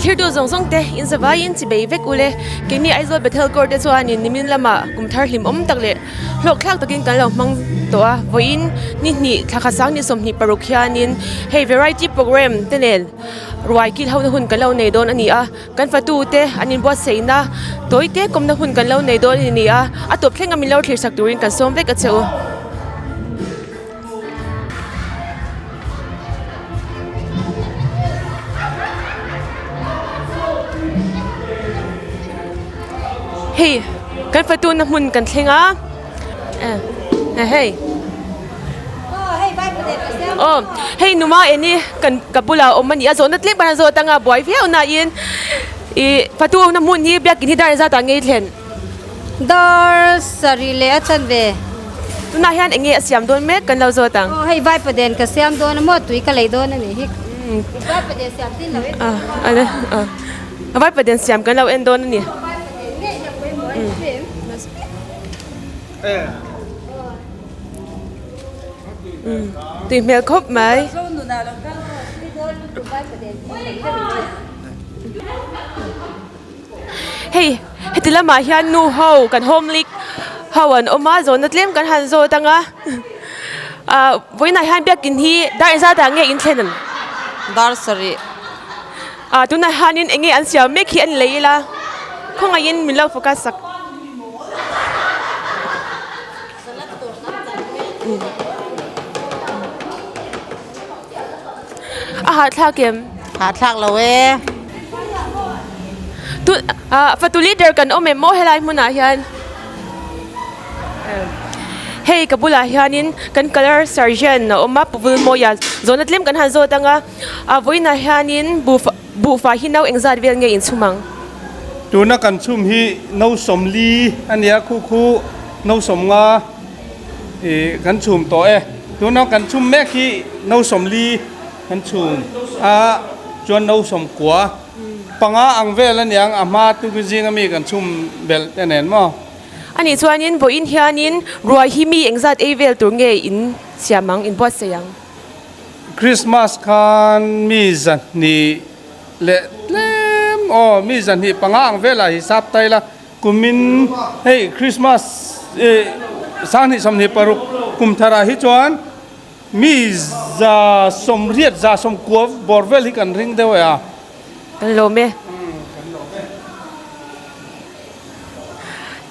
thlirtu zawng zawng te in zavaiin chi bei vek ule keini Aizawl Bethel Court te chuanin nimin lamah kum thar hlim awm tak leh hlawk thlak takin kan lo hmang tawh a vawiin ni hnih thla khat sang ni 26 hianin hei variety programme te nen ruai kil ho na hun kan lo nei dawn a ni a kan fatu te an inbuatsaihna tawi te kawmna hun kan lo nei dawn a ni a a tawp thleng a min lo thlir sak turin kan sawm vek a che u. Hei kan fatu na hmun kan thleng a hei aw hei numa eni kan ka bulah awm a ni a zawhna tlem kan han zawt anga buai viau nain ih fatu na hmun hi biakin hi dar zat ah ngei thlen. Dar sarih leh a chan ve. Tunah hian eng nge a siam dawn mek kan lo zawt ang. Aw hei vaipaden ka siam dawn a maw tui ka lei dawn a nih hi. Vaipaden siam tin lo en dawn a. A vaipaden siam kan lo en dawn a ni. Vaipaden ngei hi a pawimawh a ni hrim. Tui hmel khawp mai. Hei heti lamah hian nu ho kan home league ho an awm a zawhna tlem kan han zawt ang a ah vawiinah hian biakin hi dar engzat ah nge in thlen ang? Dar sarih. Ah tunah hianin eng nge an siam mek hi an lei ila khawngaihin min lo focus sak. A hahthlak em? Hahthlak lo e. Tu ah fatu leader kan awm em maw helai hmunah hian? Hei ka bulah hianin kan colour sergeant a awm a Pu Vulmawia zawhna tlem kan han zawt ang a ah vawiinah hianin buh buhfai hi no engzat vel nge inchhum ang? Tuna kan chhum hi no sawmli a nia khu khu no sawmnga. Ih kan chhum tawh e tuna kan chhum mek hi no sawmli kan chhum a chuan no sawmkua panga ang vel a niang a hma tu zing ami kan chhum belh te nen maw. A nih chuanin vawiin hianin ruai hi mi engzat ei vel tur nge in siam ang in buatsaih ang? Christmas khan mi zahnih leh tlem aw mi zahnih panga ang velah hisap ta ila. Kumin hei Christmas 2026 kum tharah hi chuan mi 80 90 bawr vel hi kan ring deuh e a. Kan lawm e.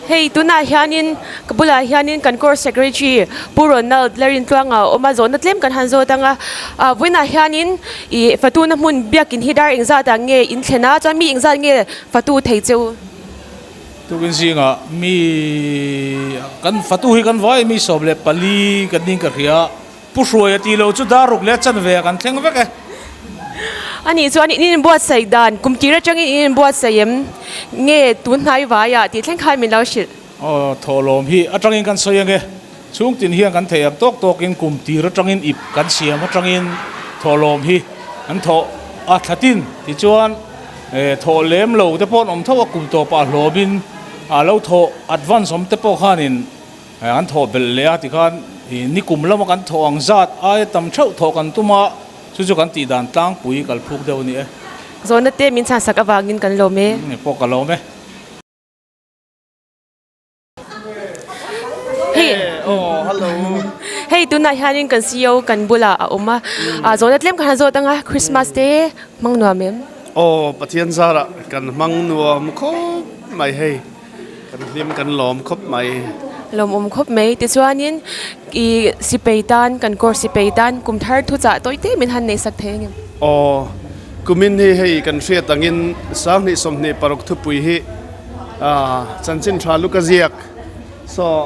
Hei tunah hianin ka bulah hianin kan course secretary Pu Ronald Lalrintluanga a awm a, zawhna tlem kan han zawt ang a. Vawiinah hianin ih fatuna hmun biakin hi dar engzatah nge in thlen a, chuan mi engzat nge fatu thei che u? Tukin zingah mi kan fatu hi kan vai mi 14 kan ding ka hria Pu Hruaia tih loh chu dar ruk leh chanve ah kan thleng vek e. A nih chuan in inbuatsaih dan kum tir atangin in inbuatsaih em nge tun hnai vaiah tih thleng khan min lo hrilh. Aw thawhlawm hi atangin kan sawi ange chhungtin hian kan theih ang tawk tawkin kum tir atangin ip kan siam atangin thawhlawm hi an thawh a thlatin tichuan Thawh lem lo te pawh an awm tho a, kum tawpah hlawmin a lo thawh advance awm te pawh khanin an thawh belh leh a, tikhan nikum lama kan thawh ang zat aia tam theuh thawh kan tum a, chu chu kan tih dan tlangpui kalphuk deuh a ni e. Zawhna te min chhansak avangin kan lawm e. Pawh ka lawm e. Hei hei tunah hianin kan CEO kan bulah a awm a ah zawhna tlem khan a zawt ang a Christmas te hmang nuam em? Aw Pathian zarah kan hmang nuam khawp mai hei kan hlim kan lawm khawp mai. Lawmawm khawp mai tichuanin ih sipei tan kan course sipei tan kum thar thuchah tawih te min han neih sak thei ang em? Aw kumin hi hei kan hriat angin 2026 thupui hi Chanchin tha luka ziak saw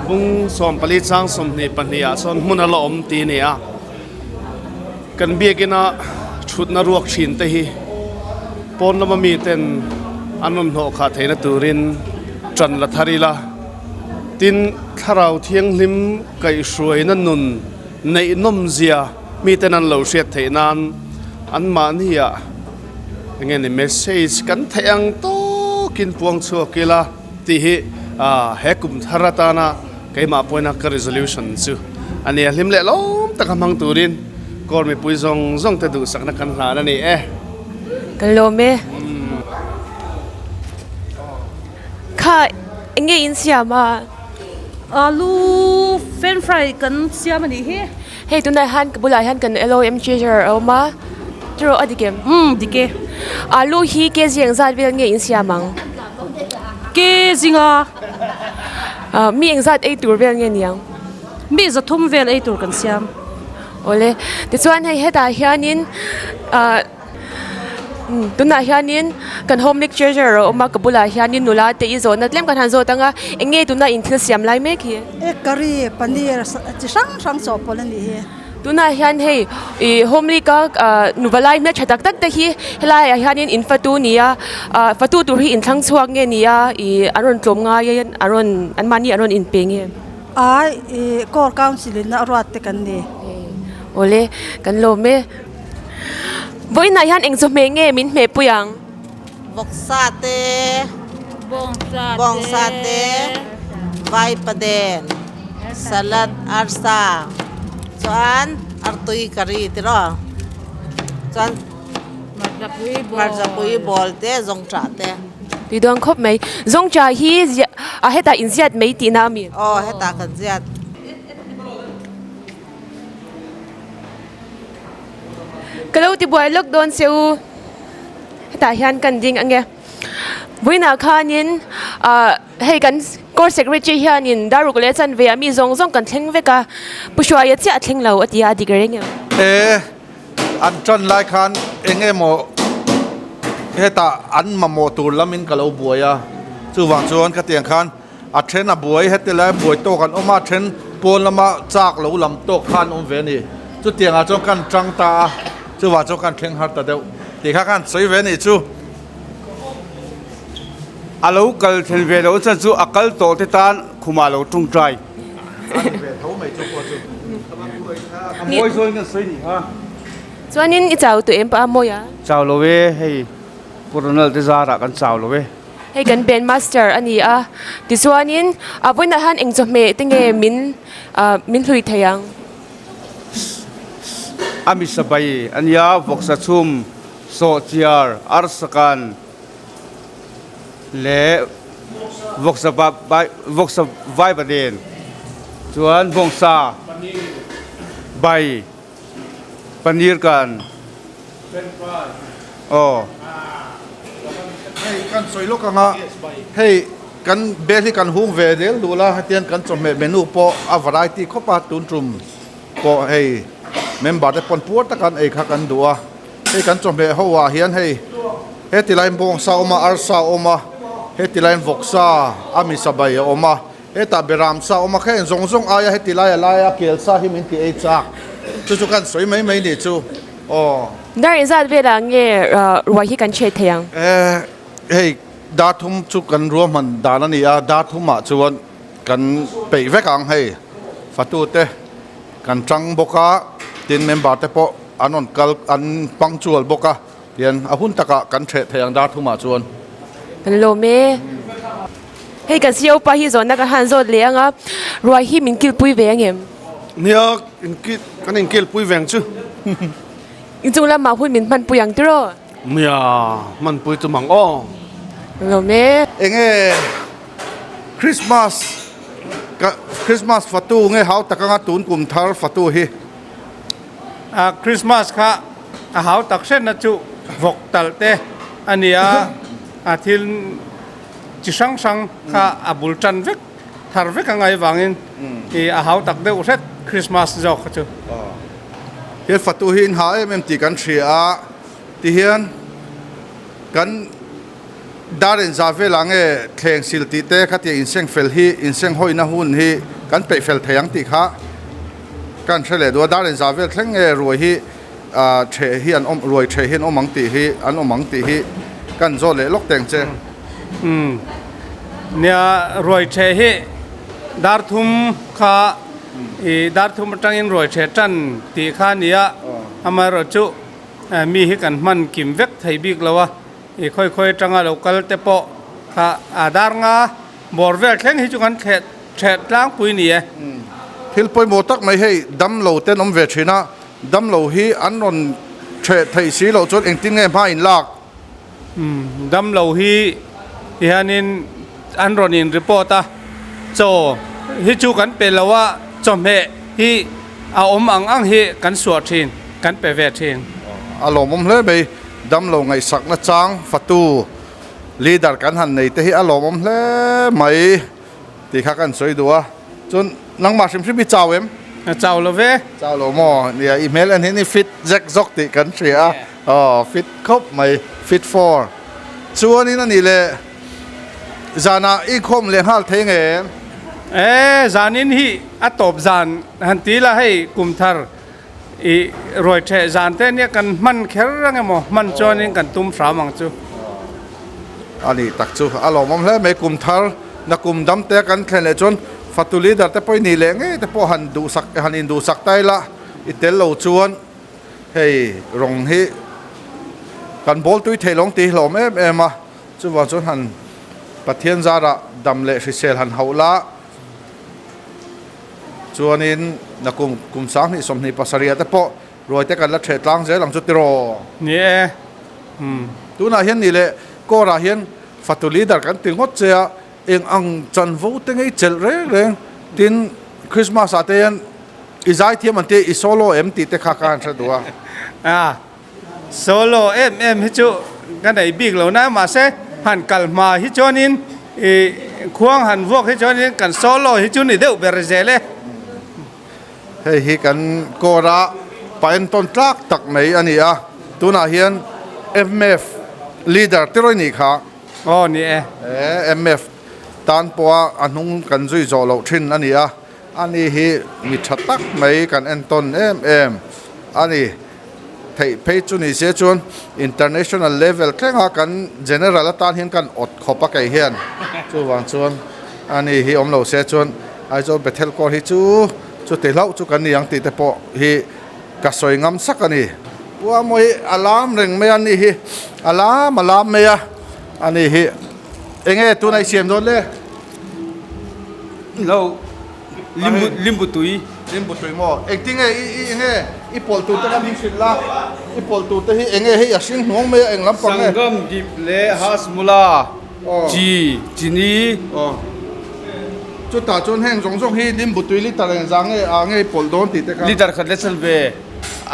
bung 14 chang 22 ah sawn hmun a la awm tih a ni a, kan biakina thutna ruak thin te hi pawn lama mi ten an rawn hlawh khah theihna turin tan la thar ila, tin thlarau thianghlim kaihhruaina nun neih nawmzia mi ten an lo hriat theih nan anmahni ah. Enge ni message kan theih ang tawkin puang chhuak ila tih hi he kum thar atana keimah pawina ka resolution chu a ni a, hlim leh lawm taka hmang turin Kawl mipui zawng zawng te duhsakna kan hlan a ni e. Kan lawm e. kha eng nge in siam a? Alu fan fry kan siam a nih hi. Hei tunah hian ka bulah hian kan LOM treasurer a awm a, tiraw a dik em? Umm dik e. Alu hi kg engzat vel nge in siam ang? Kg nga. Mi engzat ei tur vel nge niang? Mi zathum vel ei tur kan siam. Awle, tichuan hei hetah hianin ah tunah hianin kan home league treasurer a awm a, ka bulah hianin nula te i zawhna tlem kan han zawt ang a, eng nge tuna in thil siam lai mek hi? Egg curry, paneer chi hrang hrang chawhpawlh a nih hi. Tunah hian hei ih home league a ah nuva lai hmeltha tak tak te hi helai ah hianin in fatu ni a, ah fatu tur hi inthlang chhuak nge ni a ih an rawn tlawm ngai a an rawn anmahni an rawn inpe nge? Ai ih core council in a ruat te kan ni. Awle kan lawm e. Vawiinah hian eng chawhmeh nge min hmeh pui ang? Vawksa te, bawngsa te, vaipaden, salad, arsa chuan artui curry tiraw chuan hmarchapui bawl te zawngṭah te. Tui dawn khawp mai. Zawngṭah hi a hetah inziat mai tihna a mi? Aw hetah kan ziat. Ka lo ti buai lawk dawn che u. Hetah hian kan ding ange. Vawiinah khanin ah hei kan court secretary hianin daruk leh chanve ah mi zawng zawng kan thleng vek a. Pu Hruaia chiah a thleng lo a ti a, a dik reng em? E, an tan lai khan eng emaw hetah an mamawh tur lamin ka lo buai a, chuvang chuan ka tiang khan A then a buai heti lai buai tawk an awm a, a then pawn lama chak lo lam tawk kha an awm ve a ni. Chutiangah chuan kan tang ta a, chuvah chuan kan thleng har ta deuh tih kha khan sawi ve a nih chu. A lo kal thlen ve loh chan chu a kal tawh te tan khumah lo tawngtai. A ni ve tho mai chu pawh chu. A mawi zawn kan sawi nih kha. Chuanin i chau tawh em pah a mawi a? Chau lo e, hei Pu Ronald te zarah kan chau lo e. Hei kan band master a ni a, tichuanin a vawiinah hian eng chawhmeh te nge min ah min hlui thei ang? A misa bai a nia, vawksa chhum, sawhchiar, arsakan leh vawksa bai vawksa vaipaden chuan bawngsa bai paneer kan aw. Hei kan sawi lawk ang a, hei kan bel hi kan hung ve zel duh la, hetiang kan chawhmeh menu pawh a variety khawp a, tun tum pawh hei member te pawn puar taka an ei kha kan duh a, hei kan chawhmeh ho ah hian hei heti laiin bawngsa a awm a, arsa a awm a, heti laiin vawksa a misa bai a awm a. Hetah beram sa awm a kha eng zawng zawng aia heti laia laia kel sa hi min ti ei chak. Chu chu kan sawi mai mai nih chu aw. Dar inzat velah nge ruai hi kan chhet thei ang? Eh hei dar thum chu kan ruahman dan a ni a, dar thumah chuan kan peih vek ang hei fatu te kan tang bawk a, tin member te pawh an rawn kal an punctual bawk a. Tian a hun takah kan ṭheh thei ang dar thumah chuan. Kan lawm e. Hei kan CEO pa hi zawhna kan han zawt leh ang a, ruai hi min kilpui ve ang em? Nia, inkil, kan inkilpui ve ang chu. Inchung lamah hun min hmanpui ang tiraw? Nia, hmanpui tum ang aw. Kan lawm e. Enge Christmas ka Christmas fatu nge hau tak anga tun kum thar fatu hi? A Christmas kha a hau tak hretna chu vawk talh te a ni a, a thil chi hrang hrang kha a bul tan vek thar vek a ngai vangin ih a hau tak deuh hret Christmas zawk kha chu. He fatu hi in ha em em tih kan hria a, tihian kan dar inzah velah nge thleng sil tih te khatia inseng fel hi inseng hawina hun hi kan peih fel thei ang tih kha Kan hre leh duh a, dar inzah vel thleng nge ruai hi ah theh hi an awm ruai theh hi an awm ang tih hi an awm ang tih hi kan zawt leh lawk teng che. Umm nia ruai theh hi dar thum kha ih dar thum atangin ruai theh tan tih kha a ni a, amaherawh chu mi hi kan hman kim vek thei bik lo a, ih khawi khawi atanga lo kal te pawh kha a dar nga bawr vel thleng hi chu kan thleh Ṭheh tlangpui ni e. Thil pawimawh tak mai hei damlo te an awm ve thin a, damlo hi an rawn ṭheh theih si loh chuan engtin nge hma in lak? Damlo hi tihianin an rawn in report a, chaw hi chu kan pe lo a, chawhmeh hi a awm ang ang hi kan suah thin, kan pe ve thin. A lawmawm hle mai, damlo ngaihsakna chang fatu leader kan han nei te hi a lawmawm hle mai tih kha kan sawi duh a, chuan nangmah hrim hrim i chau em? A chau lo ve. Chau lo maw? Nia, i hmel en hian i fit zek zawk tih kan hria a, aw fit khawp mai, fit for. Chuanin a nih leh zanah i khawm leh nghal thei nge? E, zanin hi a tawp zan han ti la hei kum thar i ruai theh zan te nia kan hman kher ang emaw hman chuanin kan tum hram ang chu. A nih tak chu a lawmawm hle mai kum thar na kum dam te kan thlen leh chuan fatu leader te pawh i nih leh ngei te pawh han duhsak han induhsak ta ila i tel lo chuan hei rawng hi kan bawl tui theih lawng tih hi hlawm em em a chuvang chuan han Pathian zarah dam leh hrisel han hauh la. Chuanin nakum kum 20 27 te pawh ruai te kan la ṭheh tlang zel ang chu tiraw? Ni e. Umm. Tunah hian ni leh Kawrah hian fatu leader kan ti ngawt che a, eng ang chanvo te ngei chelh reng reng tin Christmas ah te hian i zaithiam an tia i solo em tih te kha ka han hre duh a. A solo em em hi chu ka nei bik lo na mahse han kal hma hi chuanin ih khuang han vuak hi chuanin kan solo hi chu ni deuh ber zel e. Hei hi kan kawra paen tawn tlak tak mai a ni a, tunah hian mf leader te rawi nih kha. Aw ni e. E mf tan pawha a hnung kan zui zawh loh thin a ni a. Ani hi mi tha tak mai kan entawn em em a ni. Theih phei chu ni se chuan international level thlenga kan general atan hian kan awt khawp a kei hian. Chuvang chuan ani hi awm lo se chuan Aizawl Bethel Corps hi chu chuti hlauh chu kan ni ang tih te pawh hi ka sawi ngam sak a ni. Pua maw hi a lam reng mai a ni hi a lam a lam mai a ani hi enge tuna i siam dawn le? Lo limbu limbu tui. Limbu tui maw? Engtin nge i i enge i pawlh tur te kha min hrilh la, i pawlh tur te hi enge hei a hring hnuang mai a eng lampang nge? Sangam dip leh hasmula chi chini. Aw chutah chuan heng zawng zawng hi limbu tui liter eng zah nge ah nge i pawlh dawn tih te kha. Liter khat le chhan ve.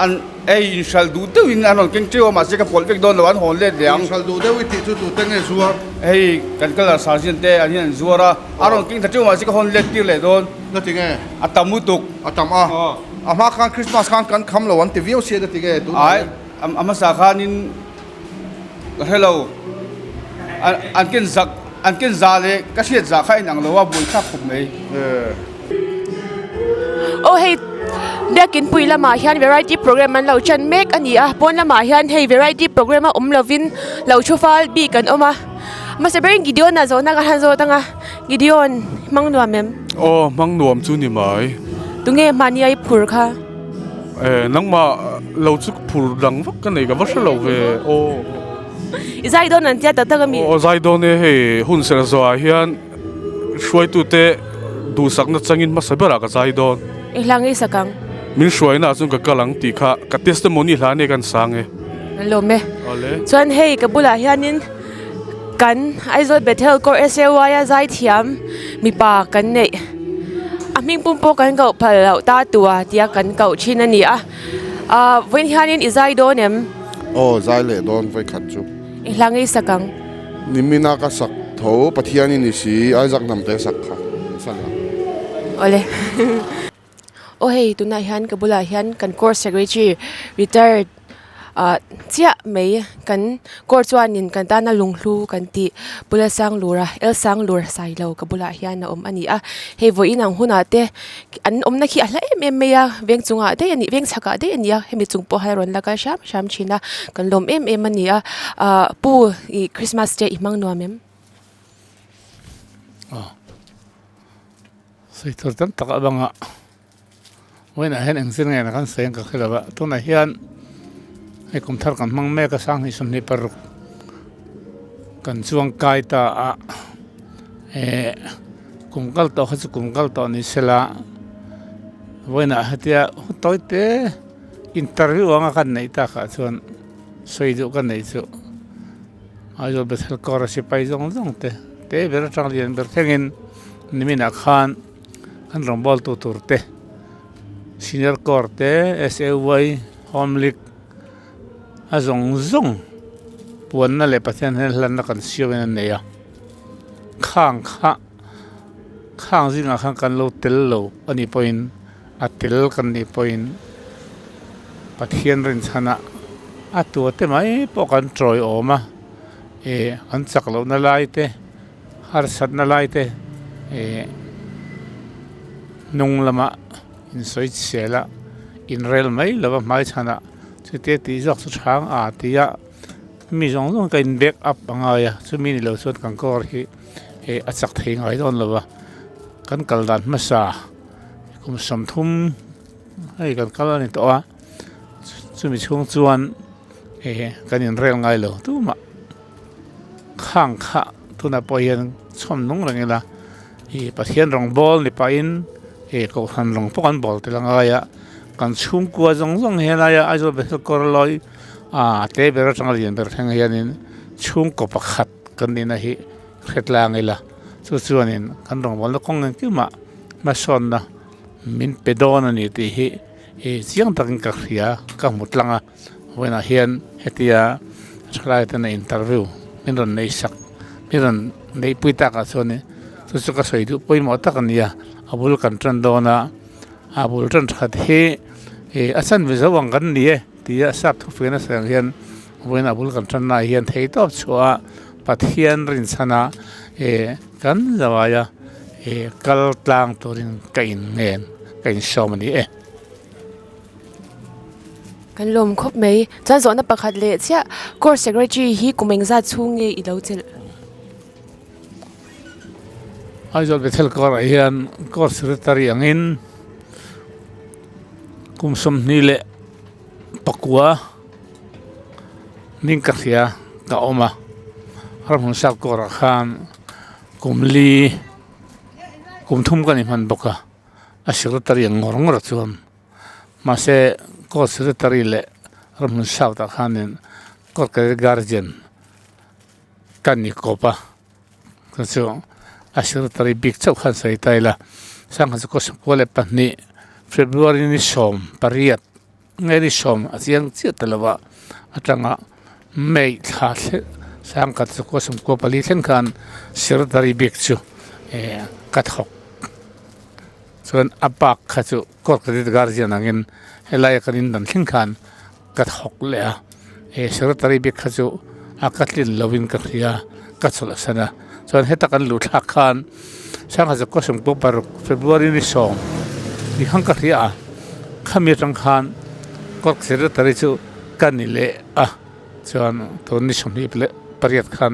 An ei inhral duh deuhin an rawn keng teuh a mahse ka pawlh vek dawn lo an hawn let leh ang. Inhral duh deuh i tih chu tute nge zuar? Hei kan colour sergeant te an hian an zuar a, a rawn keng tha teuh mahse ka hawn let tir leh dawn. Na ti nge? A tam lutuk. A tam a? A hma khan Christmas khan kan kham lo an ti viau sia na ti nge tunah hian? Ai a hmasa khanin ka hre lo an ken zak an ken zah leh ka hriat zah kha a inang lo a buaithlak khawp mai. Aw hei biakin pui lamah hian variety program an lo chan mek a ni a pawn lamah hian hei variety program a awm lovin lo thu fal bik an awm a hmasa berin Gideon-a zawhna ka han zawt ang a Gideon hmang nuam em? Aw hmang nuam chu ni mai. Tunge hmahni a i phur kha? Eh nangmah lo chu phur dang vak ka nei ka va hre lo ve aw. I zai dawn an tia tak tak a mi? Aw zai dawn e hei hun serh zawhah hian hruaitute duhsakna changin hmasa berah ka zai dawn. I hla ngei sak ang. Min hruaina ah chuan ka kal ang tih kha ka testimony hla ania kan sang e. An lawm e. Awle. Chuan hei ka bulah hianin kan Aizawl Bethel Corps SAY a zai thiam mipa kan neih a hming pum pawh kan koh phal loh ta tua tia kan koh thin a ni a. Ahh vawiin hianin i zai dawn em? Aw zai leh dawn vawikhat chu. I hla ngei sak ang. Nimina ka sak tho Pathian i ni si Isaac Hnamte sak kha sa leh ang. Awle. Aw hei tunah hian ka bulah hian kan course secretary retired ah chiah mai kan course chuanin kan tana lunghlu kan tih Pula Sanglura L Sanglur Sailo ka bulah hian a awm a ni a hei vawiin ang hunah te an awmna khi a hla em em mai a veng chungah daih a nih veng chhakah daih a ni a hemi chung pawh hian a rawn la kal hram hram thin a kan lawm em em a ni a ah pu ih christmas te i hmang nuam em? Aw sawi tur tam tak a bang a vawiinah hian engzir nge na kan sawi ang ka hre lo a tunah hian hei kum thar kan hmang mek a sanghnih 26 kan chuang kai ta a eh kum kal tawh kha chu kum kal tawh ni sela vawiinah hetia hu tawi te interview anga kan neih takah chuan sawi duh ka neih chu Aizawl Bethel Corps a sipai zawng zawng te. Te ber atang lian ber thlengin niminah khan an rawngbawltu tur te senior corps te SAY home league a zawng zawng puanna leh Pathian hian hlanna kan siam in an nei a khang kha khang zingah khan kan lo tel lo a nih pawhin a tel kan nih pawhin Pathian rinchhanah a tua te mai pawh kan tawi awm a eh an chak lohna lai te harsatna lai te eh hnung lamah insawi chhial a inrel mai lova hmaichhanah chutia tih zawk chu chhang a ti a. Mi zawng zawng ka in back up a ngai a, chumi ni lo chuan kan car hi eh a chak thei ngai dawn lo va, kan kal dan hmasa kum sawmthum hei kan kal a ni tawh a, chumi chhung chuan eh kan in rel ngai lo tumah khang kha tunah pawh hian chhawm nung reng ila ih Pathian rawng bawl ni pahin eh kohhran rawng pawh kan bawl tel a ngai a, kan chhungkua zawng zawng hi helaia Aizawl Bethel kawr lawi. A te ber atanga lian ber thleng hianin chhungkaw pakhat kan nihna hi hre tlang ila chu chuanin kan rawngbawlna kawng engkimah hmasawnna min pe dawn a ni tih hi ih chiang takin ka hria ka hmu tlang a vawiinah hian hetia thalai ten a interview min rawn neih sak min rawn neihpui takah chuanin chu chu ka sawi duh pawimawh tak a ni a a bul kan tan dawn a a bul tan that hi ih a chanve zo ang kan ni e. Tia sap thufin a sawi ang hian vawiin a bul kan tanna ah hian theihtawp chhuah Pathian rinchhana eh kan zawaia eh kal tlang turin ka in ngen ka insawm a ni e. Kan lawm khawp mai. Chuan zawhna pakhat leh chiah course secretary hi kum engzat chhung nge i lo chelh? Aizawl Bethel karah hian course secretary angin kum sawmhnih leh pakua ning ka hria ka awm a ramhmun sap kawrah khan kum li kum thum ka ni hman bawk a a secretary ang ngawr ngawr chuan mahse court secretary leh ramhmun south ah khanin court guardian ka ni kawp a chu chu a secretary bik chauh khan sawi ta ila sangha chu kaw sawmkua leh pahnih february ni 18 nge ni 10 a chiang chiah ta lova atanga may thla thleng sangkhat chu kaw 94 thleng khan secretary bik chu eh ka thawk chuan a bak kha chu court credit guardian angin helai a kan indan thleng khan. Ka thawk leh a, he secretary bik kha chu a ka tlin lovin ka hria, ka chawlh a san a. Chuan heta kan luh thlak khan Sangha Zakua 16 February ni 10 ni khan ka hria a, khami atang khan court secretary chu ka ni leh a, chuan tun ni 28 khan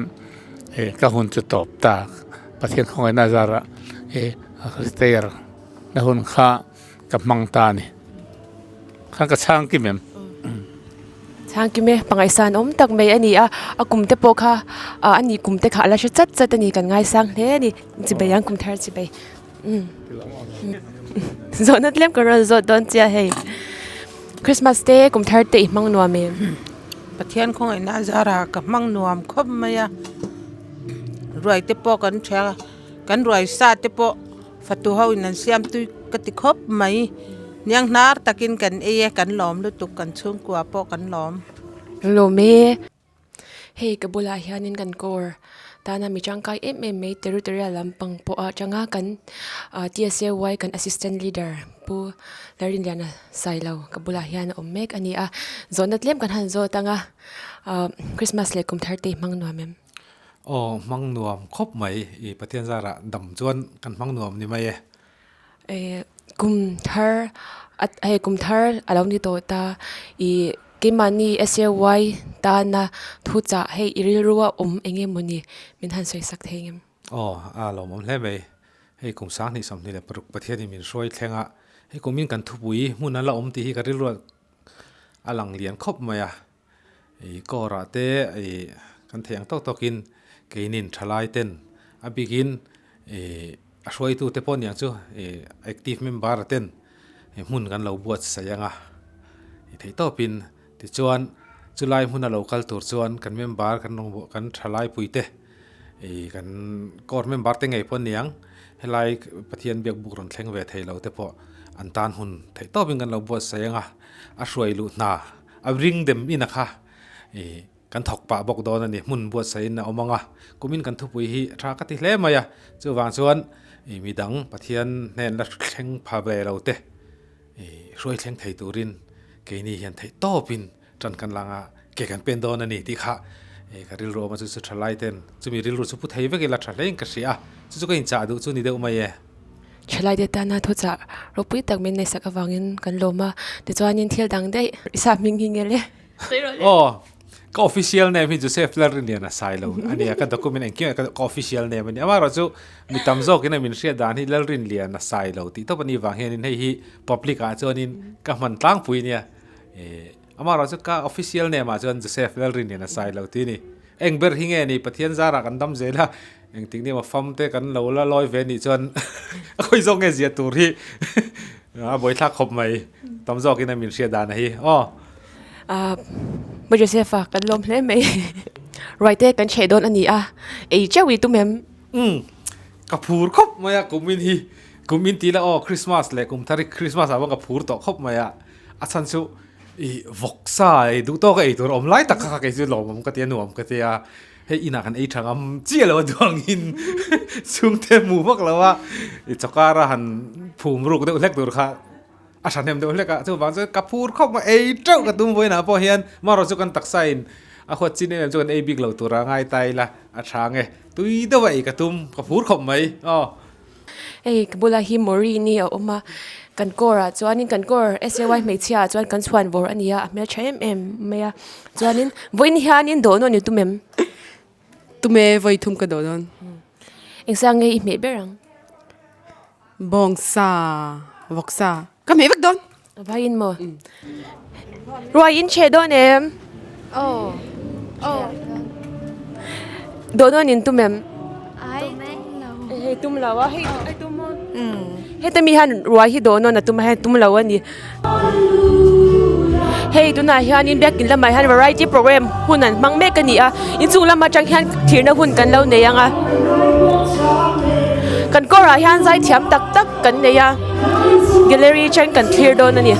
ka hun chu tawp ta, Pathian khawngaihna azarah retire na hun kha. Ka hmang ta a ni. Khan ka chhang kim em? Chhang kim e, pangaihsan awm tak mai a ni a, a kum te pawh kha a ni kum te kha a la hre chat chat a ni, kan ngaisang hle a ni, chibei ang kum thar chibei. Zawhna tlem ka rawn zawt dawn chiah hei. Christmas te kum thar te i hmang nuam em? Pathian khawngaihna a zara ka hmang nuam khawp mai a, ruai te pawh kan ṭhia kan ruai sa te pawh. Fatu ho in an siam tui ka ti khawp mai. Hniang hnar takin kan ei e, kan lawm lutuk, kan chhungkua pawh kan lawm. Lawm e. Hei ka bulah hianin kan core tana mi tangkai em em mai territorial lampang pawh a atanga kan TSAY kan assistant leader Pu Larinliana Sailo ka bulah hian a awm mek a ni a. Zawhna tlem kan han zawt anga Christmas leh kum thar te i hmang nuam em? Aw hmang nuam khawp mai i Pathian zarah dam chuan kan hmang nuam ni mai e. Eh kum thar hei kum thar a lo ni tawh ta i keimahni SAY tana thu chah hei i rilru a awm eng emaw ni min han sawi sak thei ngem? Aw a lawmawm hle mai hei kum 2026 Pathianin min hruai thleng a hei kumin kan thupui hmun a la awm tih hi ka rilru a lang lian khawp mai a. I kawrah te i kan theih ang tawk tawkin keinin thalai ten a bikin i a hruaitu te pawh niang chu i active member ten hmun kan lo buatsaih ang a i theih tawpin tichuan chulai hmuna lo kal tur chuan kan member kan kan thalai pui te I kan core member te ngei pawh aniang helai Pathian biak buk rawn thleng ve thei lo te pawh an tan hun theih tawpin kan lo buatsaih ang a, a hruai luh hna a ring dem in a kha i kan thawk pah bawk dawn a ni hmun buatsaihin a awm ang a, kumin kan thupui hi a tha ka ti hle mai a, chuvang chuan i midang Pathian hnen la thleng pha ve lo te i hruai thleng thei turin keini hian theih tawpin Tan kan lang a, ke kan pen dawn a ni tih kha ka rilru awm a, chu chu tha lai ten chumi rilru chu pu thei vek ila tha hlein ka hria a, chu chu ka inchah duh chu ni deuh mai e. Thalai te tana thuchah ropui tak min neihsak avangin kan lawm a, tichuanin thil dang daih i sa hming hi nge le? Aw, ka official name hi Joseph Lalrinlian a sai lo a nia, ka document engkim ah ka official name a ni. Amaherawhchu mi tam zawkin a min hriat dan hi Lalrinlian a sai lo tih tawp a nih vang hianin hei hi public ah chuanin ka hman tlangpui nia. Amaherawh chu ka official name ah chuan Joseph Lalrinlian a sai lo tih a ni. Eng ber hi nge ni Pathian zarah kan dam zel a, engtik ni emaw fam te kan lo la lawi ve nih chuan a khawi zawk nge zia tur hi a buaithlak khawp mai tam zawkin a min hriat dan a hi aw. Pu Joseph a kan lawm hle mai. Ruaite kan chheh dawn a ni a, ei teuh i tum em? Umm ka phur khawp mai a kumin hi kumin tih la aw Christmas leh kum thar hi Christmas ah pawh ka phur tawh khawp mai a. A chhan chu i vawksa ei duh tawk a ei tur awm lai tak kha kei chu lawmawm ka ti a nuam ka ti a, hei inah kan ei tha ngam chiah lo a duangin chhungte hmu vak lo a, i chawkar a han phum ruk deuh hlek tur kha a thahnem deuh hlek a, chuvang chuan ka phur khawp mai ei teuh ka tum vawiinah pawh hian marawh chu kan taksa in a huat chin em em chu kan ei bik lo tur a ngai ta ila a tha nge tui deuh a ei ka tum ka phur khawp mai aw. Hei ka bulah hi Maureen-i a awm a, kan core ah chuanin kan core S A Y hmeichhia ah chuan kan chhuan vawr a ni a, a hmeltha em em mai a, chuanin vawiin hianin dawh nawn i tum em? Tum e, vawi thum ka dawh dawn. Engsa nge i hmeh ber ang? Bawngsa, vawksa ka hmeh vek dawn. A vaiin maw? Ruai in chhe dawn em? Aw. Aw. Dawh nawn in tum em? Ai tum lo. Hei tum lo a, hei ai tum maw? Heta mi hian ruai hi dawh nawn a tum a, hei tum lo a ni. Hei tunah hianin biakin lamah hian variety program hun an hmang mek a ni a, inchung lam atang hian thirna hun kan lo nei ang a. Kan kawrah hian zai thiam tak tak kan nei a gallery atang kan thlir dawn a ni.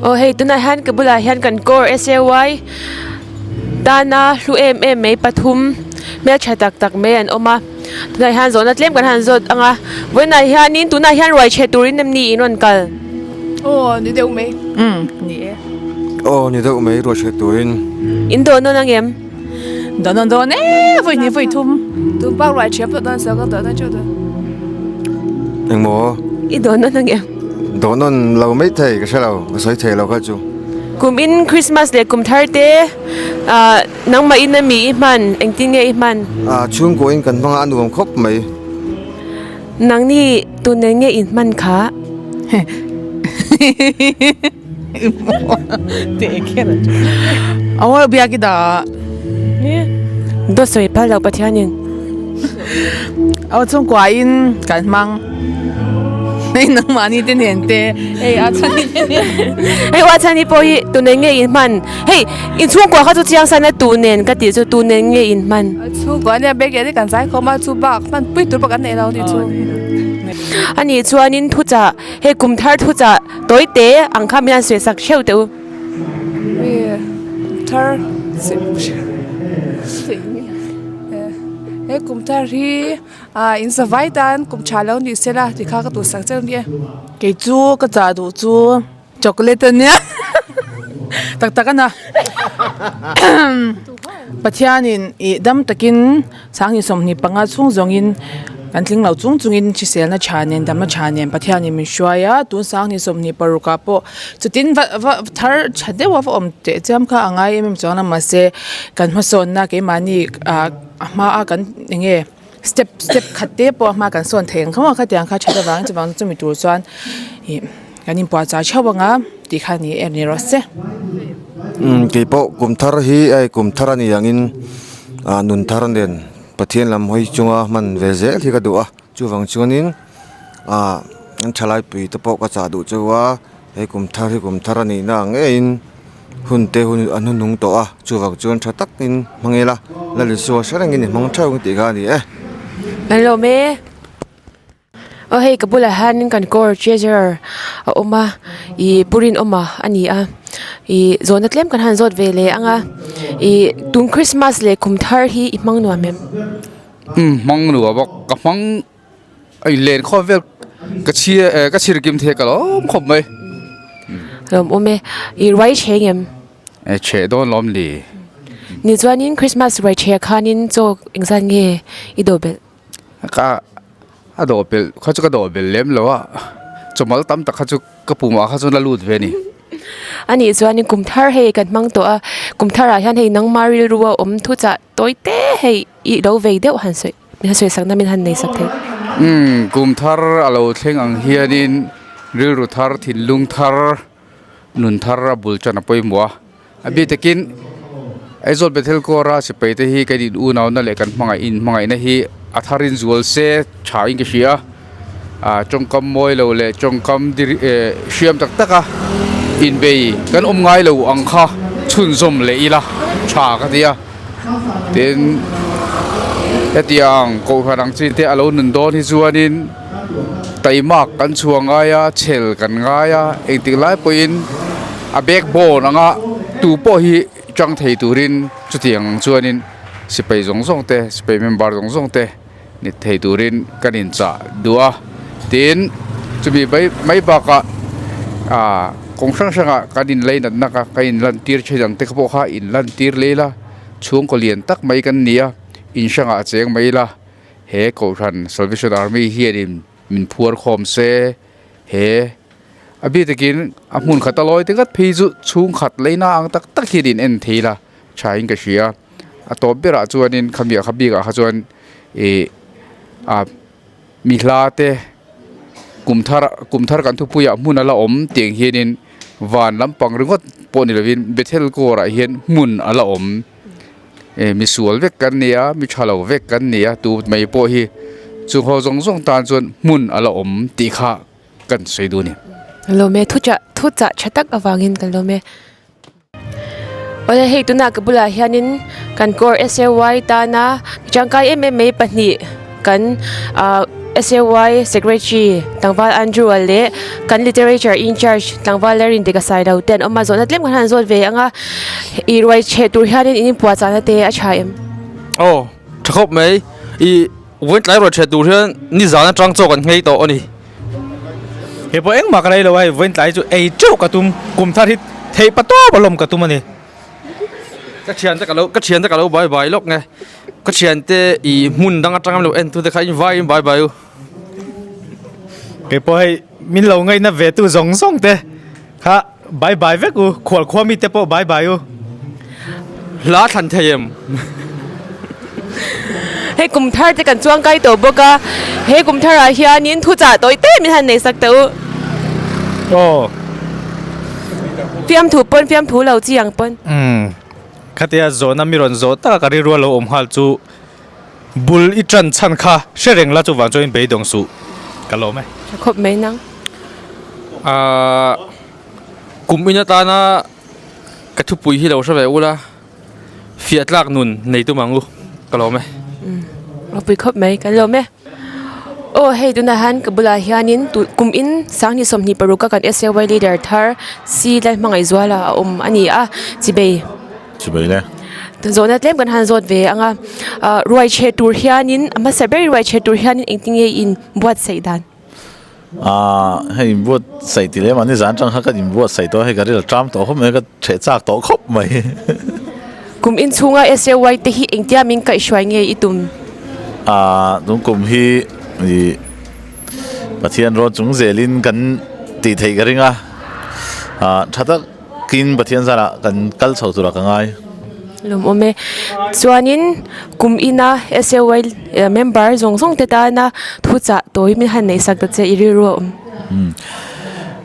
Aw hei tunah hian ka bulah hian kan core S_A_Y tana hlu em em mai pathum hmeltha tak tak mai an awm a tunah hian zawhna tlem kan han zawt ang a vawiinah hianin tunah hian ruai chhe turin em ni in rawn kal? Aw ni deuh mai. Umm ni e. Aw ni deuh mai ruai chhe turin. In dawh nawn ang em? Dawh nawn dawn e vawi hnih vawi thum. Tun bak ruai chhe pawh dawn sa ka dawh nawn teuh dawn. Engmaw? I dawh nawn ang em? Dawh nawn lo mai thei ka hre lo ka sawi thei lo kha chu. Kum in Christmas leh kum thar te ah nangmah in ami i hman engtin nge i hman? Ah chhungkaw in kan hmang a a nuam khawp mai. Nangni tun nen nge in hman kha? Aw biak i dah. Dawt sawi phal lo Pathianin. Aw chhungkua in kan hmang. Hei nangmahni te nen te hei a chhani te nen. Hei a chhani pawh hi tu nen nge in hman. Hei in chhungkua kha chu chiang san a tu nen ka tih chu tu nen nge in hman. Chhungkua nia bek hian kan zai khawm a chu bak hman pui tur pawh kan nei lo ni chu. Ani chuanin thuchah Hei kum thar thuchah tawi te ang kha min han sawi sak hreuh teh u. Mi kum thar he kum thar hi ah in zavai tan kum tha lo ni sela tih kha ka duh sak cheu nia. Kei chu ka chah duh chu chocolate a nia tak tak a na Pathianin ih dam takin Sanghnih 25 chhung zawngin kan tling lo chung chungin hriselna tha nen damna tha nen Pathianin min hruai a, tun sanghnih 26 ah pawh chutin va va thar tha deuh a va awm teh chiam kha a ngai em em chuang a mahse kan hmasawnna keimahni ah a hma a kan eng nge step step khat te pawh a hma kan sawn thei ang kha maw khatiang kha that avangin chuvang chumi tur chuan ih kan inpuahchah theuh ang a tih kha ni em ni rawh se. Umm keipawh kum thar hi hei kum thar a ni angin ah nun thar nen Pathian lam hawi chunga hman ve zel hi ka duh a chuvang chuanin ah an thalai pui te pawh ka chah duh cheu a hei kum thar hi kum thar a nih na ang ngeiin hun te hun an hunung tawh a chuvang chuan tha takin hmang ila Lalisua hre rengin i hmang theuh ang tih kha a ni e. Kan lawm e. Aw hei ka bulah hianin kan core treasurer a awm a ih pu Rinawma a ni a ih zawhna tlem kan han zawt ve leh ang a ih tun christmas leh kum thar hi i hmang nuam em? Umm hmang nuam a ka hmang a inlen khawp vel ka chhia eh ka chhir kim thei ka lawm khawp mai. Lawm awm e ih ruai chheng em? Eh chheh dawn lawm ni. Ni chuanin christmas ruai chheh khanin chaw engzat nge i dawh belh? Ka a dawh belh kha chu ka dawh belh lem lo a chawmal tam tak kha chu ka pumah kha chuan a lut ve a ni. A nih chuanin kum thar hei kan hmang tawh a, kum tharah hian hei nangma rilru a awm thu chah tawi te hei i lo vei deuh han sawi min han sawi sakna min han nei sak thei. Umm kum thar a lo thleng ang hianin rilru thar thinlung thar nun thar a bul tan a pawimawh a. A bik takin Aizawl Bethel Kawra sipai te hi kan in unauna leh kan hmangaih in hmangaihna hi a thar in zual se tha in ka hria a tawngkam mawi lo leh tawngkam dir eh hriam tak tak a inbei kan awm ngai lo ang kha chhunzawm leh ila tha ka ti a tin hetiang kohhran ang chi te a lo nun dawn hi chuanin taimak kan chhuah ngai a chhel kan ngai a engtik lai pawhin a backbone anga tu pawh hi tang thei turin chutiang ang chuanin sipai zawng zawng te sipai member zawng zawng te ni thei turin kan inchah duh a tin chumi mai mai bakah ah kawng hrang hrangah kan inlei natna kha kan inlantir thin ang te pawh kha inlantir leh ila chhungkaw lian tak mai kan ni a in hrangah cheng mai ila. He Kohhran Salvation Army hianin min phuar khawm se, he a bik takin a hmun khat a lawi te ngat phei chu chhungkhat leina ang tak tak hian in en thei la thain ka hria. A tawp berah chuanin khami kha bikah kha chuan ih a mi hla te kum thar kum thar kan thupuiah hmun a la awm tiang hianin van lampang ringawt pawh ni lovin Bethel kawrah hian hmun a la awm. Eh misual vek kan ni a, mi tha lo vek kan ni a, tu mai pawh hi chung ho zawng zawng tan chuan hmun a la awm tih kha kan sawi duh a ni. Lawm e, thuchah thuchah tha tak avangin kan lawm e. Awle hei tunah ka bulah hianin kan core S_A_Y tana mi tangkai em em mai pahnih kan ah. SAY Secretary tlangval Andrew a leh kan Literature in charge tlangval Lalrindika Sailo te an awm a, zawhna tlem kan han zawt ve ang a, ih ruai chhe tur hianin in inpuahchahna te a tha em? Aw, tha khawp mai. Ih, vawiin tlai ruai chhe tur hian nizan atang chaw kan nghei tawh a ni. He pawh engmah ka rei lo a, hei vawiin tlai chu ei teuh ka tum, kum thar hi theih pa tawp alawm ka tum a ni. Ka thiante ka lo ka thiante ka lo bai bai lawk nge ka thiante ih hmun dang atanga lo en tu te kha in vai in bai bai u. Kei pawh hei min lo ngaihna ve tu zawng zawng te kha bai bai vek u khual khua mi te pawh bai bai u. Hla thlan thei em? Hei kum thar te kan chuang kai tawh bawk a, he kum thar ah hianin thu chah tawi te min han nei sak teh u. Aw. Fiamthu pawn fiamthu lo chi ang pawn. Umm khatia zawhna mi rawn zawh taka ka rilru a lo awm nghal chu bul i tan chhan kha hre reng la chuvang chuan beidawng suh ka lawm e. Tha khawp mai nang. Ahh kum in atana ka thupui hi lo hre ve ula. Fiah tlak nun nei tum ang u, ka lawm e. Ropui khawp mai, kan lawm e. Aw hei tunah hian ka bulah hianin tu kum in sanghnih 26 a kan SAY leader thar C Lalhmangaihzuala a awm a ni a, chibei. Chibei le. Zawhna tlem kan han zawt ve ang a, ah ruai chhe tur hianin a hmasa ber ruai chhe tur hianin engtinge in buatsaih dan? Aaa hei inbuatsaih tih leh mahni zan atang kha ka inbuatsaih tawh a, hei ka ril a ṭam tawh khawp mai ka ṭheh chak tawh khawp mai. Kum inchhunga SAY te hi engtia min kaihhruai nge i tum? Aaa tun kum hi ih Pathian rawn chung zelin kan tih theih ka ring a, aaa ṭha tak Tin, Pathian zarah kan kal chho turah ka ngai. Lawmawm e. Chuanin kum ina SAY member zawng zawng te tana thuchah tawi min han neihsak ta che i rilru a awm. Umm.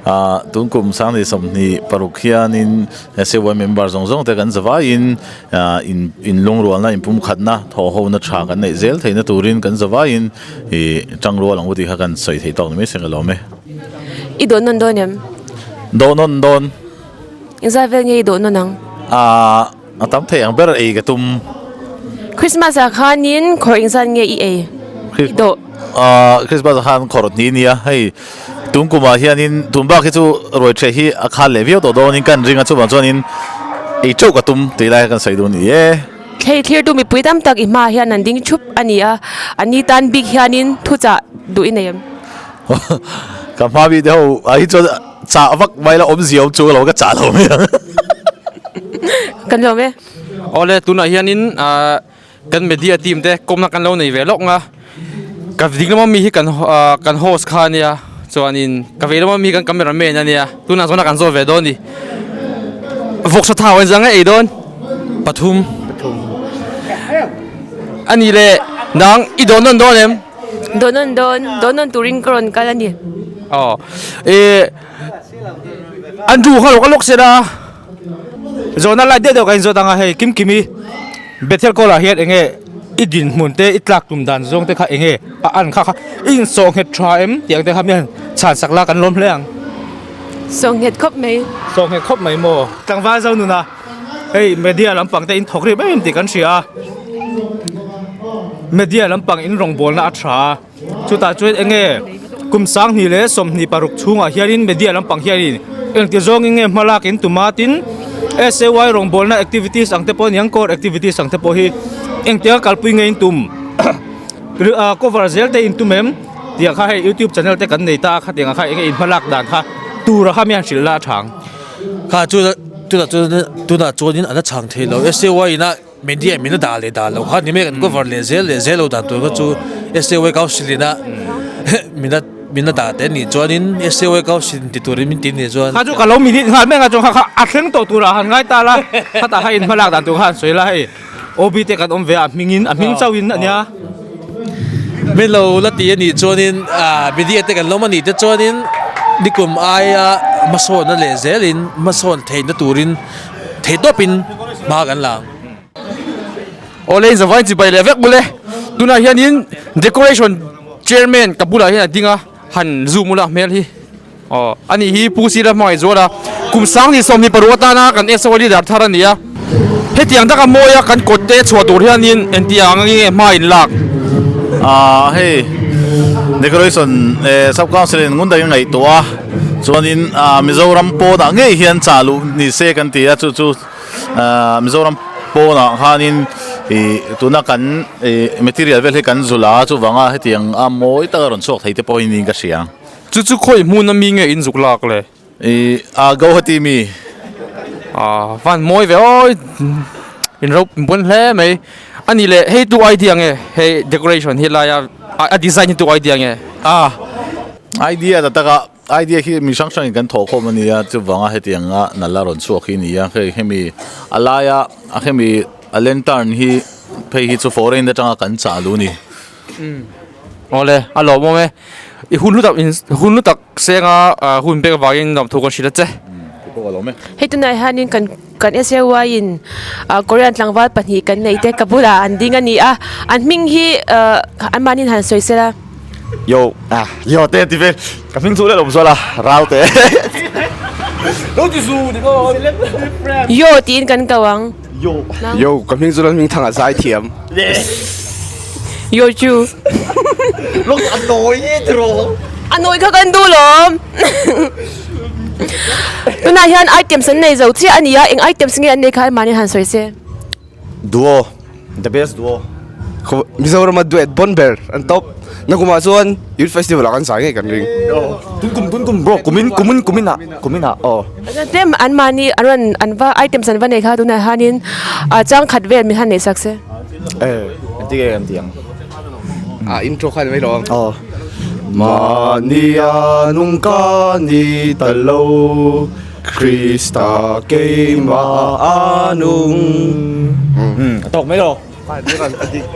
Ah, tun kum sangni 26 hianin SAY member zawng zawng te kan zavaiin in inlungrualna, inpumkhatna, thawhhona tha kan neih zel theihna turin kan zavaiin ih tangrual ang u tih kha kan sawi theih tawk ni mai se ka lawm e. I dawh nawn dawn em? Dawh nawn dawn. Engzat vel nge i dawh nawn ang? Aaa a tam thei ang ber ei ka tum. Christmas ah khanin khawr engzat nge i ei? I dawh? Aaa Christmas ah khan khawr hnih nia hei tun kumah hianin tun bak hi chu ruai ṭheh hi a khal leh viau tawh dawnin ka inring a chuvang chuanin ei ṭeuh ka tum tih lai kha kan sawi duh a ni e. Thei thlirtu mipui tam tak i hmaah hian an ding ṭhup a ni a, an ni tan bik hianin thuchah duh i nei em? Ka hma mi te ho ah hi chuan chah vak mai la awmzia awm chu lo ka chah lo mai ang. Kan lawm e. Awle tunah hianin kan media team te kawmna kan lo nei ve lawk nga ka ding lama mi hi kan kan host kha ania chuanin ka vei lama mi kan camera man ania tunah chuan a kan zawt ve dawn ni vawksa thau an zang e ei dawn pathum ani leh nang i dawn nawn dawn em. Dawhnawn dawn, dawhnawn turin ka rawn kal a ni. Aw, e Andrew kha lo ka lawk se la. Zawhna lai deuh deuh ka inzawt ang a, hei Kimkimi Bethel Call ah hian enge i dinhmun te i tlak tum dan zawng te kha enge a an kha kha i insawh nghet tha em tih ang te kha mi han chhan sak la kan lawm hle ang. Sawh nghet khawp mai. Sawh nghet khawp mai maw. Tlangval zo nuna. Hei media lampang te in thawk rih em em tih kan hria a, media lampang in rawngbawlna a tha a, chutah chuan eng nge kum 2026 chhungah hianin media lampang hianin engti zawngin nge hma lak in tum a tin SAY rawngbawlna activities ang te pawh aniang core activities ang te pawh hi engtia kalpui nge in tum cover zel te in tum em tih ang kha hei youtube channel te kan nei ta a khatiang ang kha eng nge in hma lak dan kha tura kha mi han hrilh la a tha ang. Kha chu tunah chuan tunah chuanin an la chhang thei lo SAY ina media min la dah leh dah lo kha ni mai kan cover leh zel leh zel lo dan tur kha chu SAY council ina min la min la dah te nih chuanin SAY council ti turin min ti nih chuan Kha chu ka lo minute nghal mek a chuan kha kha a thleng tawh turah han ngai ta la khatah kha in hmalak dan tur kha han sawi la hei OB te kan awm ve a hmingin a hming chauhin a nia. Min lo la ti a nih chuanin media te kan lawm a nih te chuanin nikum aia hmasawnna leh zelin hmasawn theihna turin theih tawpin hma kan la ang. Awle in zavai chibai leh vek bawlh e. Tunah hianin decoration chairman ka bulah hian a ding a, han zoom ula hmel hi. Aw, ani hi Pu Sira hmangaih zual a, kum 2026 atana kan SO leader thar a ni a. Hetiang taka mawia kan kawt te chhuah tur hianin engti ang nge hma in lak? Aaa hei Decoration sub council in ngun takin ngaihtuah a chuanin Mizoram pawnah ngei hian chah luh ni se kan ti a chu chu Mizoram pawnah khanin ih tuna kan ih material vel hi kan zulh a chuvanga hetiang a mawi taka rawn chhuak thei te pawh hi niin ka hria. Chu chu khawi hmun ami nge in zuk lak le? Ih a Guwahati mi. Ah van mawi ve awi in ro bun hle mai a ni leh hei tu idea nge hei decoration hi laia a design hi tu idea nge? Ah idea ta taka idea hi mi hrang hrangin kan thawh khawm a nia chuvanga hetianga nala rawn chhuak hi a ni a hei hemi a laia hemi a lantern hi phei hi chu foreign atanga kan chah luh a ni. Awle a lawmawm e i hun hlu tak in hun hlu tak senga hun pek avangin lawmthu kan hrilh a che. Hei tunah hianin kan kan SAY in Korean tlangval pahnih kan neih te ka bulah an ding a ni a an hming hi an mahni in han sawi sela. Yo ah yo te ti ve ka hming chu le lawm zual a ral te lo ti zu ni ko Yo tiin kan ko ang. Yo yo ka hming chu Lalhming Thanga zai thiam. Yo chu. Lok a nawi tiraw. A nawi kha kan duh lawm. Tunah hian items an nei zo chiah a ni a, eng items nge an nei kha mahni han sawi se. Duo, the best duo. Mizorama duet bon ber an top. Nakumah chuan Youth Festival ah kan zai ngei kan ring. Tun kum tun kum bro kumin kumin kumin ah kumin ah aw. Tlem an mahni an rawn an va items an va nei kha tunah hianin chang khat vel min han neih sak se. E engtin nge kan tih ang? A intro kha ni mai lo ang. Aw. Mahnia nung ka ni ta lo Krista keimah a nung. A tawk mai lo.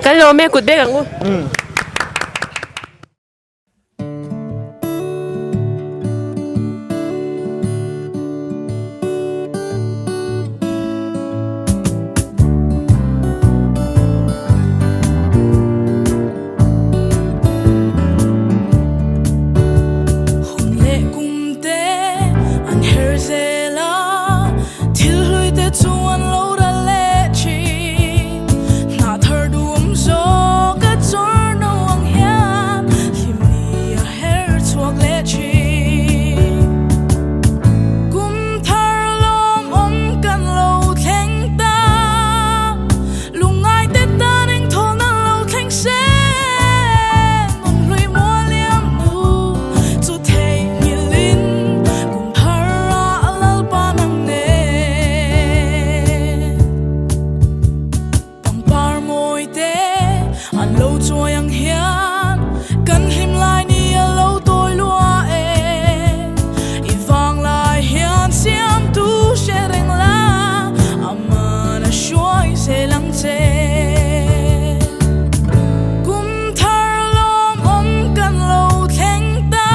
Kan lawm e kut bek ang u. Hun leh kum te an her zel a, thil hlui te chu an lo ral leh thin. Hnah thar duhawm zawk a chawr no ang hian hlim ni a her chhuak leh thin. Kum thar lawmawm kan lo thleng ta, lungngai te tan engthawlna lo thleng se. Nun hlui mualiam nu chu theihnghilhin kum thar a lalpa nang nen. Pangpar mawi te an lo chuai ang hian kan hlim lai ni a lo tawi lua e. I vang lai hian siamtu hre reng la aman a hruai zel ang che. Kum thar lawmawm kan lo thleng ta,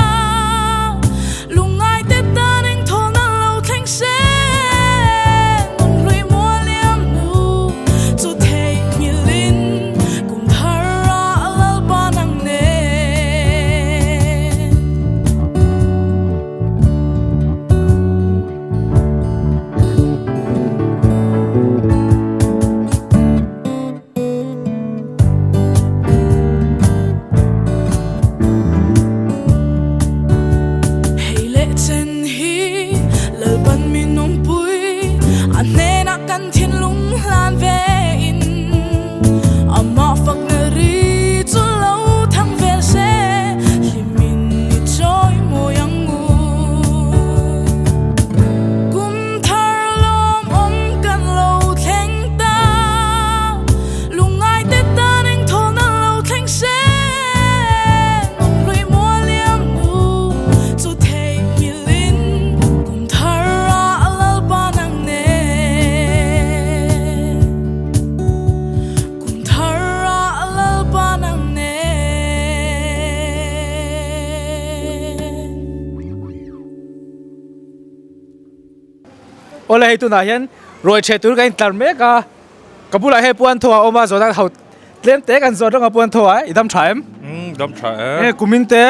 lungngai te tan engthawlna lo thleng se. Nun hlui mualiam nu chu theihnghilhin kum thar a lalpa nang nen. Hei leh chen hi Lalpan min awmpui a hnenah kan thinlung hlan ve in amah fakna ri chu lo thang vel se hlimin i chawi mawi ang u. Kum thar lawmawm kan lo thleng ta. Lungngai te tan engthawlna lo thleng se. Nun hlui mualiam nu chu theihnghilhin kum thar a lalpa nang nen. Kum thar a lalpa nang nen. Awle hei tunah hian ruai ṭheh tur ka intlar mek a, ka bulah hei puan thaw a awm a, zawhna ho tlem te kan zawt reng a puan thaw a, i dam ṭha em? Umm dam ṭha e. Enge kumin te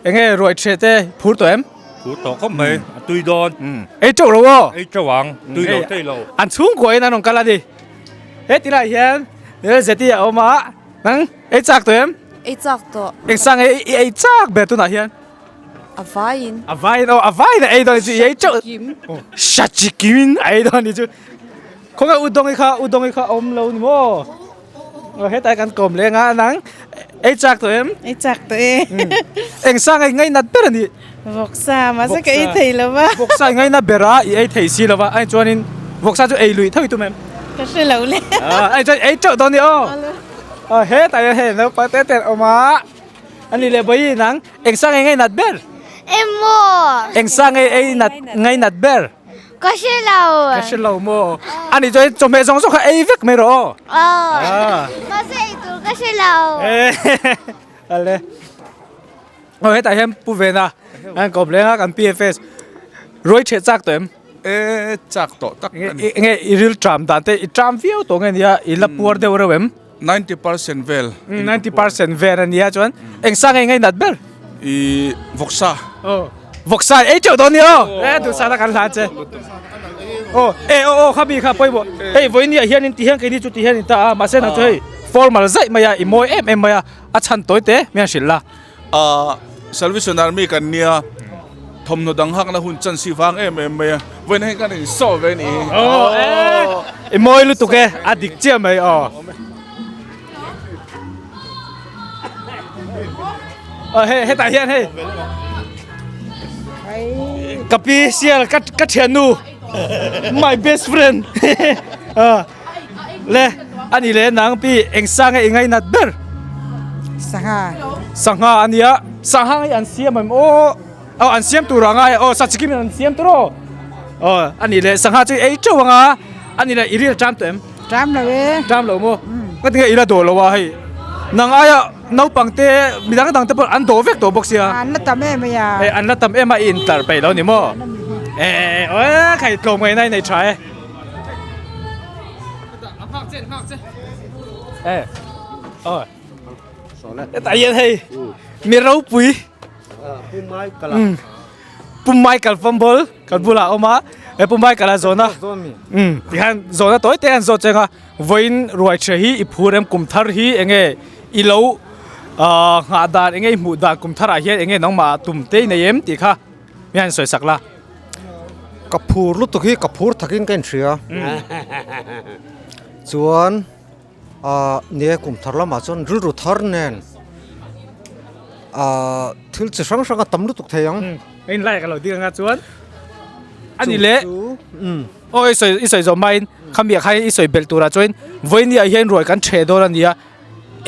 enge ruai ṭheh te phur tawh em? Phur tawh khawp mai, a tui dawn. Ei ṭeuh lo aw? Ei ṭeuh ang, tui lo thei lo. An chhungkua in an rawn kal a ni. He tilai hian Zeti a awm a, nang ei chak tawh em? Ei chak tawh. Eng sa nge i ei chak ber tunah hian? A vaiin. A vaiin aw, a vaiin a ei dawn chu i ei teuh. Sha chi kimin a ei dawn ni chu. Khawnge U Dawngi kha, U Dawngi kha a awm lo ni maw? Aw hetlai kan kawm leng a, nang ei chak tawh em? Ei chak tawh e. Eng sa nge ngainat ber a nih? Vawksa, mahse ka ei thei lo va. Vawksa i ngaina ber a, i ei thei si lo va, a chuanin vawksa chu ei luih tho i tum em? Ka hre lo le. A chuan ei teuh dawn ni aw. Aw hetah hian hei naupang te te an awm a, a ni leh bawihi nang eng sa nge ngainat ber? Emaw. Eng sa nge ei nat ngainat ber? Ka hre lo. Ka hre lo maw? A nih chuan chawhmeh zawng zawng kha ei vek mai rawh aw. Aw. Mahse ei tur ka hre lo. Ale. Aw hetah hian Pu Vena an kawp leng a kan PFS ruai ṭheh chak tawh em? E chak tawh tak a ni. Enge i ril ṭam dan te i ṭam viau tawh nge nia i la puar deuh reuh em? 90% vel. 90% vel a nia chuan eng sa nge ngainat ber? I vawksa. Aw vawksa ei teuh dawn ni aw. E duhsakna kan hlan che. Aw e aw aw khami kha pawimawh hei vawinia hianin ti hian keini chu ti hian in ta a mahse nang chu hei formal zaih mai a i mawi em em mai a a chhan tawi te mi han hrilh la. Ahh Salvation Army kan nia thawmhnaw dang hakna hun chan si vang em em mai a vawiin hei kan insawh ve ni hi. Aw e i mawi lutuk e a dik chiah mai aw. Aw hei hetah hian hei ka pi sial ka ka thiannu my best friend le ani le nang pi eng sa nge i ngainat ber Sangha Sangha ania sangha hi an siam em aw aw an siam tur anga aw sa chikim an siam tur aw aw ani le sangha chu ei teuh anga ani le i ril ṭam tawh em Ṭam lo e Ṭam lo maw ka tinge i la dawh lo a hei nang aia naupang te midang dang te pawh an dawh vek tawh bawk sia An la tam em mai a e an la tam em a i intlar peih lo ni maw e e khai tlawm ngaihna i nei tha e. E aw hetah hian hei mi ropui Pu Michael Fumble kan bulah a awm a he Pu Michael a zawhna umm tihian zawhna tawi te an zawt cheng a vawiin ruai ṭhia hi i phur em kum thar hi eng nge i lo ahh nghah dan eng nge i hmuh dan kum tharah hian eng nge nangmah tum te i nei em tih kha mi han sawi sak la. Ka phur lutuk hi ka phur thakin ka inhria chuan ahh nia kum thar lamah chuan rilru thar nen ahh thil chi hrang hrang a tam lutuk thei ang. A in like a lo ding anga chuan a ni le aw i sawi i sawi zawh hmain khami ah khan i sawi belh turah chuan vawinia hian ruai kan ṭheh dawn a nia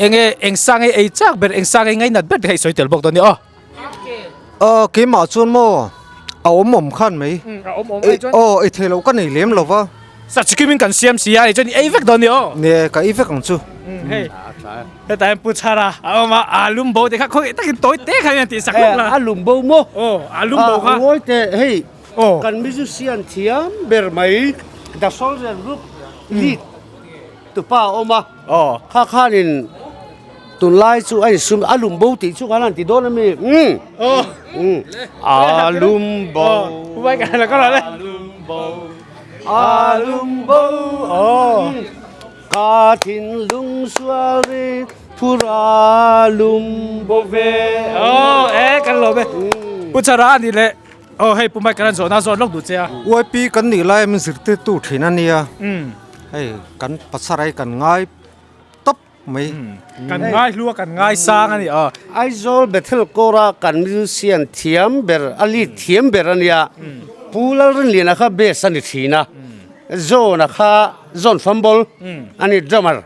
eng nge eng sa nge ei chak ber eng sa nge ngainat ber te kha i sawi tel bawk dawn a ni aw. Aw keimah chuan maw a awm awm khan mai aw ei theih loh ka nei lem lo va. Sa chikimin kan siam si a, chuan i ei vek dawn ni aw. Nia ka ei vek ang chu. Hei hetah hian Pu Chhara a awm a, a lum bo te kha khaw takin tawi te kha hian tih sak hlawk la. A lum bo maw? Aw a lum bo kha. Ngawi teh hei kan musician thiam ber mai The Soldier Group lead tupa a awm a. Kha khanin tunlai chu a insum a lum bo tih chu kan han ti dawn a mi umm a lum bo a lum bo a lum bo ka thinlung sual ri phura lum bo ve aw e kan lawm e Pu Chara a ni leh aw hei Pu Mike kan zawhna zawt lawk duh che a. UIP kan nih lai min zirtirtu thin a nia. Hei kan pasar hi kan ngai tawp mai. Kan ngai hlua kan ngai sang a ni aw. Aizawl Bethel Kawra kan musician thiam ber a lead thiam ber a nia. Pu Lalrinliana kha bass a ni thin a, John-a kha John Fumble a ni drummer.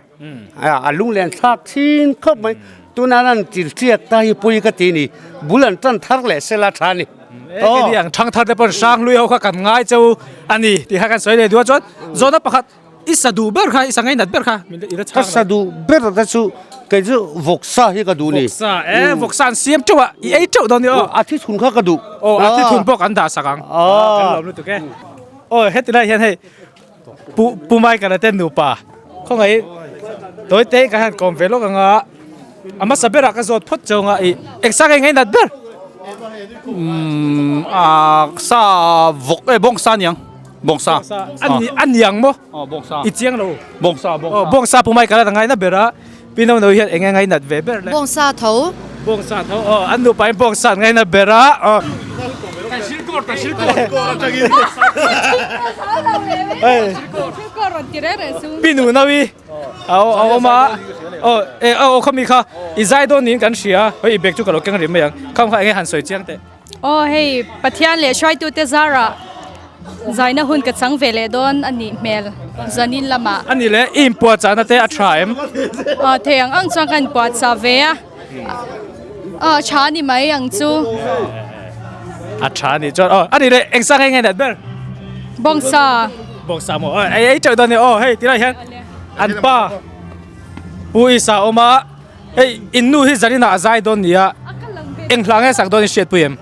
A lunglen thlak thin khawp mai. Tunah an tirhriat ta hi pawi ka ti ni. Bul an tan thar leh sela tha a ni. Kei ni ang thang thar te pawh hrang hlui ho kha kan ngai cheu a ni tih kha kan sawi leh duh a chuan zawhna pakhat i sa duh ber kha i sa ngainat ber kha min i la chhang Ka sa duh ber te chu kei chu vawksa hi ka duh ni. Vawksa e vawksa an siam teuh a i ei teuh dawn ni aw. A thi thun kha ka duh. Aw a thi thun pawh kan dah sak ang. Kan lawm lutuk e. Aw heti lai hian hei Pu Pu Michael a te nupa khawngaih tawi te ka han kawm ve lawk anga a hmasa berah ka zawt phawt cheu anga ih eng sa nge ngainat ber? Umm a sa vawk e bawngsa aniang bawngsa a ni a niang maw aw bawngsa i chiang lo bawngsa bawngsa aw bawngsa Pu Michael a ngaina ber a. Pi no no hian eng nge ngainat ve ber le? Bawngsa tho. Bawngsa tho aw, an nupa in bawngsa an ngainat ber a aw. Pi nu no i a awm a aw e aw khami kha i zai dawn niin kan hria hei i bag chu ka lo keng rih mai ang kham kha eng nge han sawi chiang teh. Aw hei Pathian leh hruaitute zarah zaina hun ka chang ve leh dawn a nih hmel zanin lamah. A nih leh i inpuahchahna te a tha em? Aw thei ang ang chuan ka inpuahchah ve a, aw tha a ni mai ang chu. A tha a nih chuan aw a nih leh eng sang nge nge nat ber? Bawngsa. Bawngsa maw aw ei ei teuh dawn a ni aw hei tilai hian an pa Pu Isa a awm a. Hei in nu hi Zarina a zai dawn nia eng hla nge sak dawn i hriat pui em?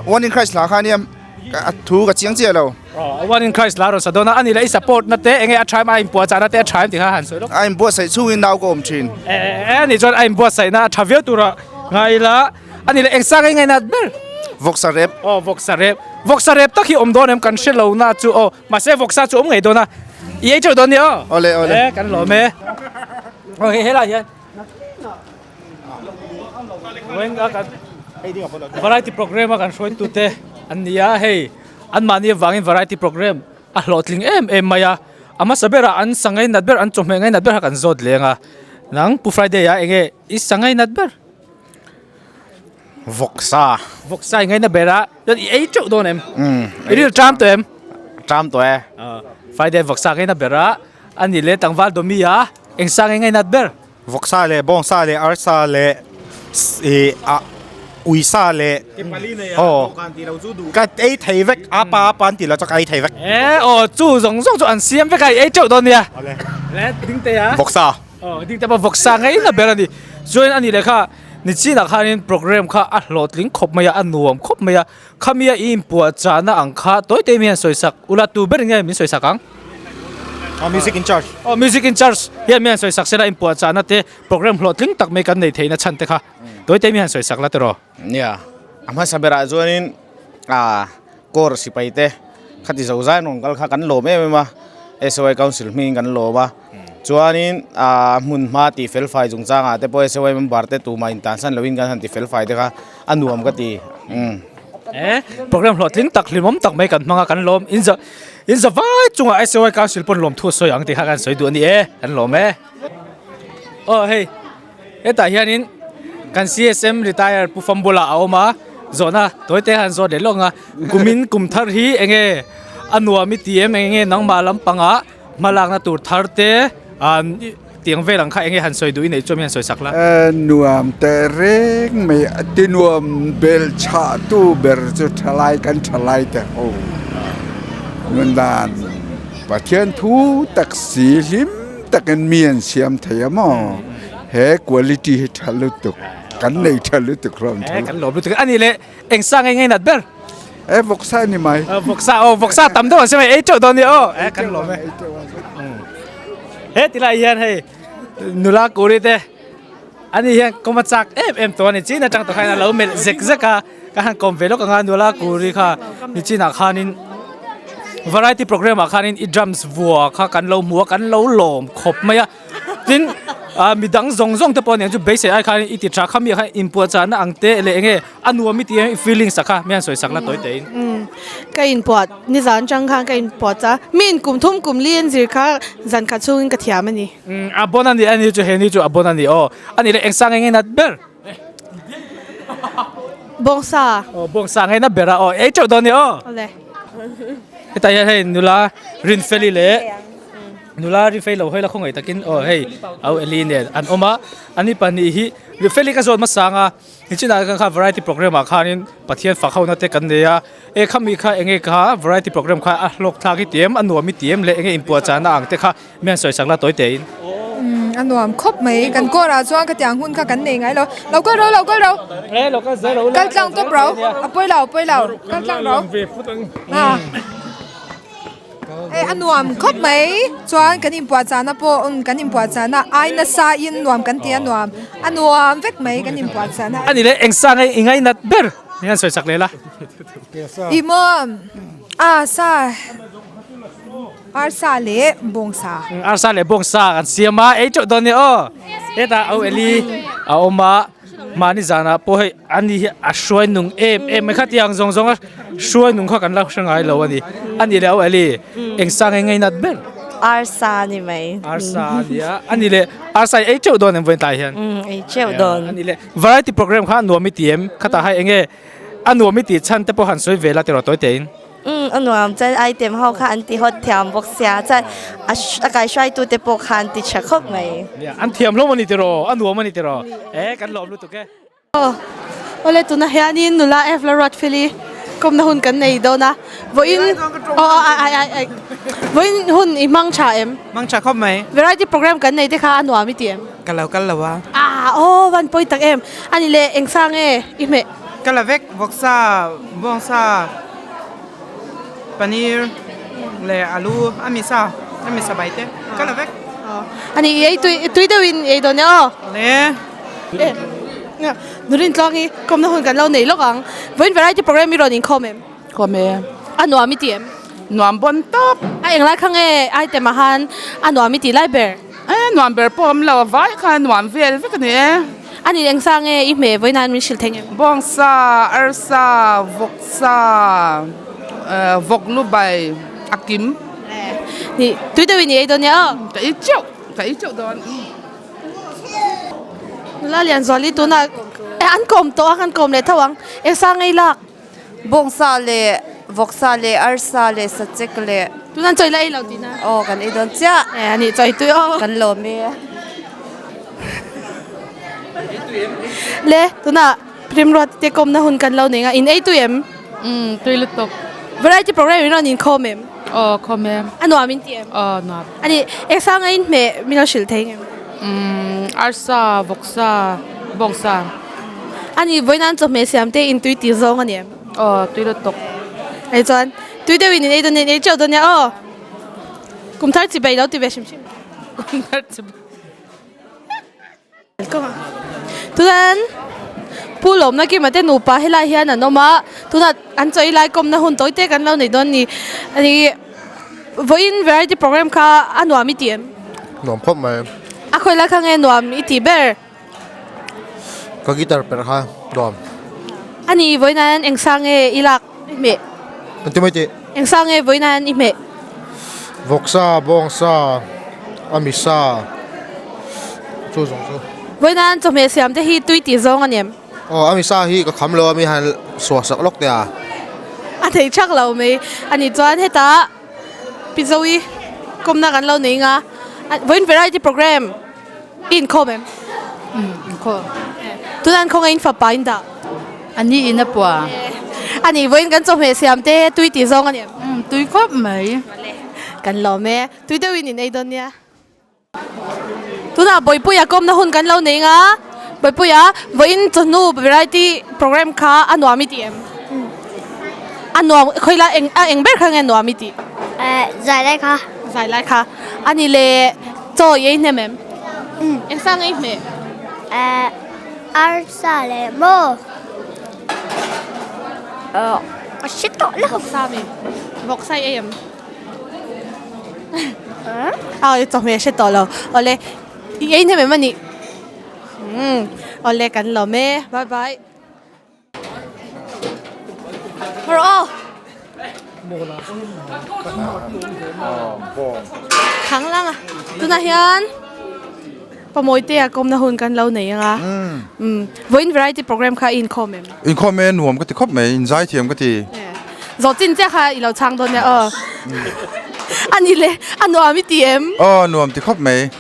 One in Christ hla kha ania a thu ka chiang chiah lo. One in Christ hla rawn sa dawn a, ani leh i support na te enge a tha em a inpuahchah na te a tha em tih kha han sawi lawk. A inbuatsaih chhungin nau ka awm thin. E ani chuan a inbuatsaihna a tha viau tura ngai ila ani leh eng sang nge ngainat ber? Vawksa rep. Aw vawksa rep. Vawksa rep tak hi awm dawn em kan hre lo na chu aw. Mahse vawksa chu awm ngei dawn a, i ei teuh dawn nia aw. Awle awle. E kan lawm e. Aw hei helai hian Weng a kan variety program a kan hruai tu te an ni a hei an mahni avangin variety program a hlawhtling em em mai a a hmasa berah an sa ngainat ber an chawhmeh ngainat ber kha kan zawt leng a nang Pu Friday ah enge i sa ngainat ber? Vawksa. Vawksa i ngaina ber a, chuan i ei teuh dawn em? I ril ṭam tawh em? Ṭam tawh e. Friday vawksa ngaina ber a, a nih leh tlangval Domi a, eng sa nge ngainat ber? Vawksa leh bawngsa leh arsa leh ih ah uisa leh aw ka ei thei vek a pa a pa an tih loh chuan ka ei thei vek. E aw chu zawng zawng chu an siam vek a, i ei teuh dawn nia. Le dingte a. Vawksa. Aw dingte pawh vawksa ngaina ber a ni. Chuan a nih leh kha. Nichinah khanin program kha a hlawhtling khawp mai a, a nuam khawp mai a, khamia i inpuahchahna ang kha tawi te mi hian sawisak ula tu ber nge min sawisak ang? Aw music in charge. Aw music in charge hian mi han sawisak sela inpuahchahna te program hlawhtling tak mai kan nei theihna chhan te kha tawi te mi han sawisak la tiraw? Nia, a hmasa berah chuanin ah Corps sipai te khati zo zai rawn kal kha kan lawm em em a, SOI Council hmingin kan lawm a, chuanin ah hmun hma tih fel fai chungchangah te pawh SOI member te tumah intansan loin kan han ti fel fai te kha a nuam ka ti umm. E program hlawhtling tak hlimawm tak mai kan hmang a kan lawm in za in za vai chungah SOI Council pawn lawm thu a sawi ang tih kha kan sawi duh a ni e kan lawm e. Aw hei. Hetah hianin kan CSM retire Pu Fambulah a awm a, zawhna tawi te han zawt leh lawk ang a, kumin kum thar hi eng nge a nuam i ti em, eng nge nangmah lampangah hmalakna tur thar te tiang vel ang kha eng nge han sawi duh i neih chuan mi han sawi sak la. Nuam teh reng mai a ti nuam bel chhah tu ber chu thalai kan thalai te ho nun dan Pathian thu tak si hlim takin mi an siam thei a maw he quality hi tha lutuk kan nei tha lutuk hlawm thu kan lawm lutuk ani le eng sa nge nge nat ber e vawksa ni mai vawksa aw vawksa tam deuh an siam ei teuh dawn ni aw e kan lawm e he tilai hian hei nula kuri te ani hian kawma chak em em tawh ani chin atang tawh khan a lo melh zek zek a ka han kawm ve lawk anga nula kuri kha nichinah khanin variety program ah khanin i drums vua kha kan lo hmu a kan lo lawm khawp mai a tin ah midang zawng zawng te pawh nen chu beisei ai khanin i ti tha kha mi ah khan inpuahchahna ang te leh eng nge a nuam i tih em i feelings ah kha mi han sawi sak la tawi teh in. Umm ka inpuah nizan atang khan ka inpuah cha mi in kum thum kum li an zir kha zan khat chhungin ka thiam a ni. Umm a bon a ni a ni chu he ni chu a bon a ni aw a ni leh eng sang eng nge nat ber. Bawngsa. Aw bawngsa nge na ber a aw ei teuh dawn ni aw. Awle. Hetah hian hei nula Rinfeli leh nula Rinfeli lo hawi la khawngaih takin aw hei au Eli nen an awm a ani pahnih hi Rinfeli ka zawt hmasang a nichinah khan kha variety program ah khanin Pathian fak ho na te kan nei a e khami kha enge kha variety program kha a hlawk thlak hi ti em a nuam hi ti em leh enge inpuahchahna ang te kha Mi an sawi sak la tawi te in. Umm a nuam khawp mai kan court ah chuan ka tiang hun kha kan nei ngai lo lo kal ro lo kal ro e lo kal zel ro kal tlang tawp ro a pawi lo a pawi lo kal tlang ro a e a nuam khawp mai chuan kan inpuahchahna pawh um kan inpuahchahna ai nasa in nuam kan ti a nuam a nuam vek mai kan inpuahchahna ani le eng sa nge i ngainat ber mi an sawi sak leh la i maw a sa. Arsa leh bawngsa. Arsa leh bawngsa kan siam a, ei teuh dawn nia aw. Hetah au Eli a awm a, mahni zanah pawh hei ani hi a hruai nung em em mai khatiang zawng zawng a hruai nung kha kan la hre ngai lo a ni. A nih leh au Eli, eng sa nge ngei nat ber? Arsa a ni mai. Arsa a nia, a nih leh arsa hi ei teuh dawn em vawiin tlai hian? Ei teuh dawn. A nih leh variety program kha a nuam i ti em? Khatah hai eng nge a nuam i tih chhan te pawh han sawi ve la tiraw tawi tein. Umm a nuam chuan item ho kha an ti hot thiam bawk sia chuan a a kaihruaitu te pawh kha an ti tha khawp mai. Nia an thiam hlawm a ni tiraw a nuam a ni tiraw e kan lawm lutuk e. Aw awle tunah hianin nula F la ruat feli kawmna hun kan nei dawn a vawiin aw aw ai ai ai vawiin hun i hmang tha em? Hmang tha khawp mai. Variety program kan nei te kha a nuam i ti em? Ka lo kal lo a. Ah aw van pawi tak em ani le eng sang nge i hmeh? Ka la vek vawksa bawngsa paneer leh alu a misa a misa bai te ka la vek. Ani i ei tui tui deuh in i ei dawn e aw. Le. Nurin tluang hi kawmna hun kan lo nei lawk ang. Vawiin variety program i rawn inkhawm em? Khawm e. A nuam i ti em? Nuam bawn tawp. A englai kha nge item ah khan a nuam i tih lai ber? E nuam ber pawh awm lo, a vai kha nuam vel vek a ni e. A nih engsa nge i hmeh vawiin an min hrilh thei ngem? Bawngsa, arsa, vawksa, vawk lu bai a kim. Nih tui deuhin i ei dawn nia aw? Ka ei teuh, ka ei teuh dawn. Nula Lianzuali tunah an kawm tawh a, kan kawm leh tho ang. Engsa nge i lak? Bawngsa leh vawksa leh arsa leh sachek leh. Tuna chawi la ei lo tihna. Aw kan ei dawn chiah. E a nih chawi tui aw. Kan lawm e. Le tuna Primruat te kawmna hun kan lo nei nga in ei tui em? Umm tui lutuk. Variety program in rawn inkhawm em? Aw khawm em. A nuam in ti em? Aw nuam. A nih eng sanga in hmeh min lo hrilh thei ngem? Umm arsa, vawksa, bawngsa. A nih vawiin an chawhmeh siam te in tui tih zawng a ni em? Aw tui lutuk. Hei chuan tui deuh in in ei dawn nia in ei teuh dawn nia aw. Kum thar chibai lo ti ve hrim hrim. Kum thar chibai. Chuan Pu Lawmna Kima te nupa helai hian an awm a, tunah an chawi lai kawmna hun tawi te kan lo nei dawn a ni. Ani vawiin variety program kha a nuam i ti em? Nuam khawp mai. A khawi lai kha nge nuam i tih ber? Ka guitar perh kha nuam. Ani vawiin ah hian eng sa nge i lak i hmeh? Engti mai tih? Eng sa nge vawiin ah hian i hmeh? Vawksa, bawngsa, a misa chu zawng chu. Vawiin ah hian chawhmeh siam te hi tui tih zawng a ni em? Aw a misa hi ka kham lo a mi han suah sak lawk teh a. A thei thak lo mai. Ani chuan hetah Pi Zoe kawmna kan lo nei nga vawiin variety program I inkhawm em? Umm inkhawm. Tunah an khawngaih in fapa in dah. A ni in a pua. A nih vawiin kan chawhmeh siam te tui tih zawng a ni em? Umm tui khawp mai. Kan lawm e. Tui deuh in in ei dawn nia. Tunah Bawipuia kawmna hun kan lo nei nga. Bawipuia vawiin chawhnu variety program kha a nuam i tih em? A nuam khawila eng a eng ber kha nge nuam i tih? Eh zai lai kha. Zai lai kha. A ni le chaw i ei hnem em? Eng sang ei hmeh? Eh arsa leh maw a hre tawh lo. Vawksa mi? Vawksa i ei em? Aw i chawhmeh a hre tawh lo. Awle i ei hnem em a nih? Umm awle kan lawm e. Bye bye. Thang lang a tunah hian Pamawite a kawmna hun kan lo nei ang a vawiin variety program kha i inkhawm em? Inkhawm e nuam ka ti khawp mai inzai thiam ka ti. Zawh chin chiah kha i lo chhang dawn nia aw. A ni le a nuam i ti em? Aw nuam ti khawp mai.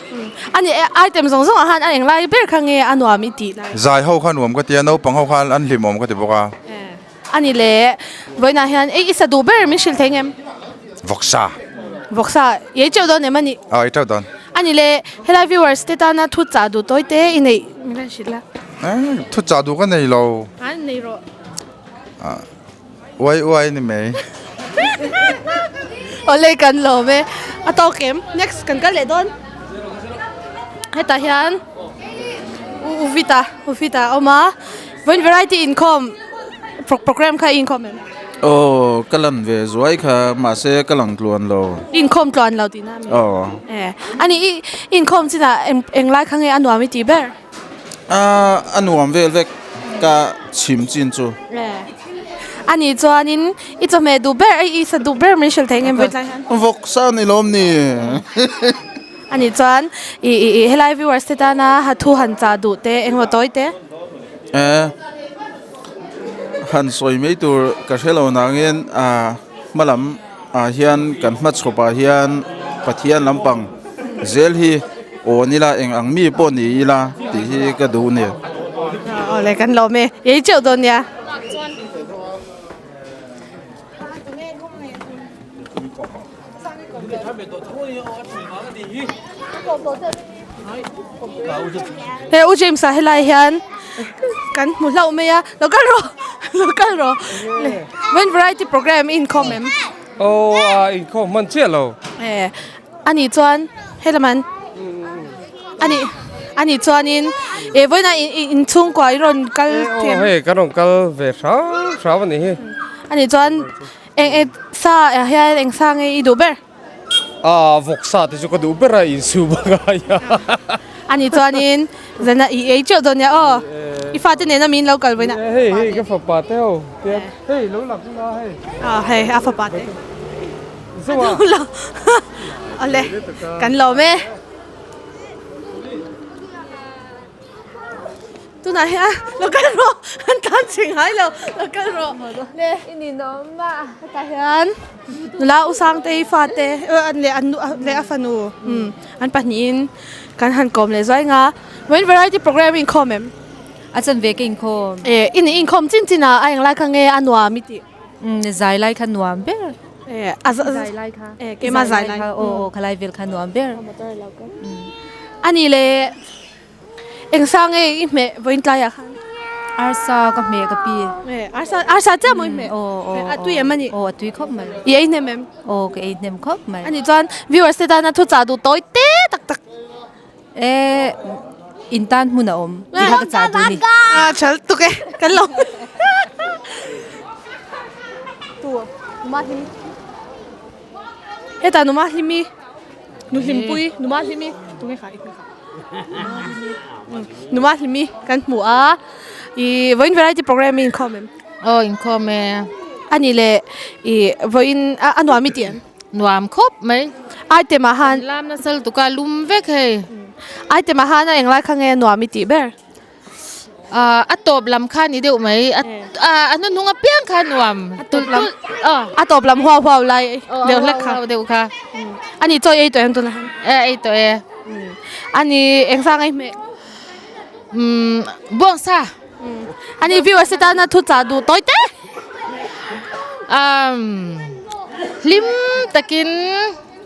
A ni e, item zawng zawng ah khan a englai ber kha nge a nuam i tih lai? Zai ho kha nuam ka ti a, naupang ho kha an hlimawm ka ti bawk a. A ni le, vawiinah hian ei i sa duh ber min hrilh thei ngem? Vawksa. Vawksa, i ei teuh dawn em a nih? Aw, ei teuh dawn. A ni le, helai viewers te tana thu chah duh tawi te i neih min rawn hrilh a. Eh, thu chah duh ka nei lo. A nei rawh. Ah, uai uai ni mai. Awle kan lawm e, a tawk em? Next kan kal leh dawn. Hetah hian u Vita, u Vita a awm a, vawiin variety inkhawm program kha i inkhawm em? Aw ka lan ve zuai kha mahse ka lang tluan lo. Inkhawm tluan lo tihna a mi? Aw. E ani i inkhawm chinah eng englai kha nge a nuam i tih ber? A a nuam vel vek ka chhim chin chu. E ani chuanin i chawhmeh duh ber i sa duh ber min hrilh theih nge vawitlai hian? Vawk sa ni lawm ni. Ani chuan i i i helai viewers te tana ha thu han chah duh te engemaw tawi te? E han sawi mai tur ka hre lo nangin a hma lam ah hian kan hmachhawp ah hian Pathian lampang zel hi awn ila eng ang mi pawh ni ila tih hi ka duh a ni. Awle kan lawm e, ei teuh dawn nia. He U James-a helai hian kan hmu hlauh mai a, lo kal rawh lo kal rawh when variety program i inkhawm em? Aw a inkhawm hman chiah lo. E ani chuan helaman ani ani chuanin e vawiinah inchhungkua i rawn kal them. Aw hei kan rawn kal ve hrang hrang a nih hi. Ani chuan Eng eng sa ah hian eng sa nge i duh ber? Ah vawk sa te chu ka duh ber a insu bawk a ya. Ani chuanin zan a i ei teuh dawn nia aw. I fate nena min lo kal vawiin a. Hei hei ka fapa te ho tiang hei lo lang la hei. Ah hei a fapa te. Zoa. Awle kan lawm e. Tunah hian lo kal rawh an tan chhe ngai lo lo kal rawh le i ninawm a hetah hian nula u Sangtei fate leh an nu leh a fanu an pahnihin kan han kawm leh zuai nga vawiin variety program i inkhawm em? A chanve ka inkhawm. E i nih inkhawm chin chin a a englai kha nge a nuam i tih? Zai lai kha nuam ber. E a zai lai kha. E keimah zai lai kha aw aw khalai vel kha nuam ber. Ani le Eng sa nge i hmeh vawiin tlaiah khan? Arsa ka hmeh ka pi. Arsa arsa chiah maw i hmeh? Aw aw A tui em a ni? Aw a tui khawp mai. I ei hnem em? Aw ka ei hnem khawp mai. Ani chuan viewers te tana thu chah duh tawi te tak tak. E in tan hmun a awm tih kha ka chah duh a ni. A chal tuk e kan lo. Tu numa hlimi. Hetah numa hlimi. Nu hlimpui numa hlimi tunge kha i hmu kha numa hlimi kan hmu a ih vawiin variety program i inkhawm em? Aw inkhawm e. Ani leh ih vawiin a nuam i tih em? Nuam khawp mai. Item ah han Lam nasa lutuk a lum vek hei. Item ah han a englai kha nge nuam i tih ber? A tawp lam kha ni deuh mai a hnuhnung apiang kha nuam a tawp lam huau huau lai deuh hlek kha deuh kha ani chawi ei tawh em tunah hian e ei tawh e ani eng sang ei hmeh buang sa ani viewers te tana thu chah duh tawi te hlim takin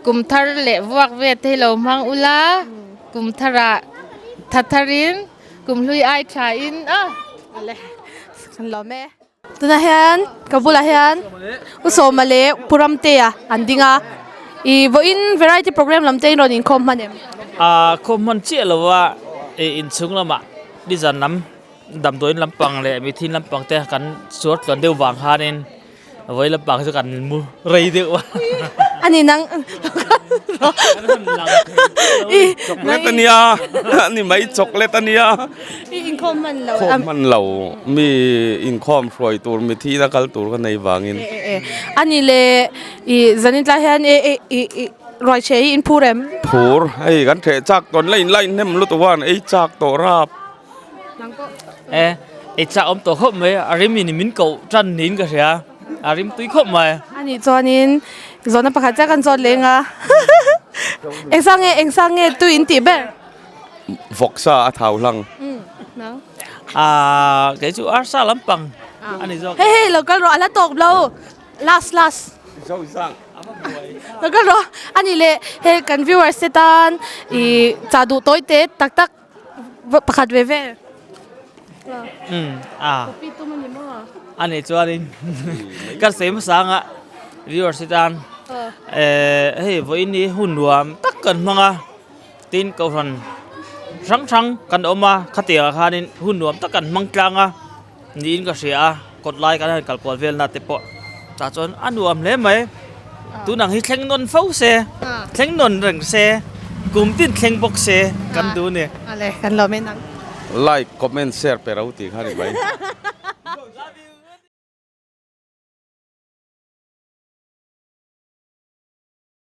kum thar leh vuak vet te hi lo hmang ula kum tharah tha tharin Kum hlui ai tha in a. Ale kan lawm e. Tunah hian ka bulah hian U Sawma leh Pu Ramtea an ding a. I vawiin variety program lam te in rawn inkhawm hman em? A khawm hman chiah lo a, i inchhung lamah nizan lam damdawiin lampang leh mithin lampang te kan suar tluan deuh vang khanin Vawi lampang chu kan mu rei deuh a. Ani nang Chocolate ania ani mai chocolate ania. I inkhawm hman lo. Khawm hman lo mi inkhawm hruai tur mi thi na kal tur ka nei vangin. Ani le i zanin tlai hian i i i ruai chhe hi in phur em? Phur hei kan theh chak tawn la in line hnem lutuk a ei chak tawh rap. E, ei chak awm tawh khawp mai, a rim in min koh tan niin ka hria, a rim tui khawp mai. Ani chuanin zawhna pakhat chiah kan zawt leng a, eng sang nge eng sang nge tui in tih ber? Vawksa a thau hlang. Nang? Ah, kei chu arsa lampang a ni zawk. Hei hei lo kal rawh a la tawp lo, last last. Zo zang. Lo kal rawh, ani leh hei kan viewers te tan i chah duh tawi te tak tak. Pakhat ve ve. Um a. Copy tum ani maw? Ani chuanin ka sawi hmasa anga viewers te tan eh hei vawiin hi hun nuam tak kan hmang a tin kohhran hrang hrang kan awm a khatiang ah khanin hun nuam tak kan hmang tlang a niin ka hria a kawt lai kan han kal kual vel na te pawh Tah chuan a nuam hle mai. Tunang hi thleng nawn fo se, thleng nawn reng se, kum tin thleng bawk se kan duh a ni. Ale, kan lawm en ang. Like, comment, share pe ro tih kha ni mai.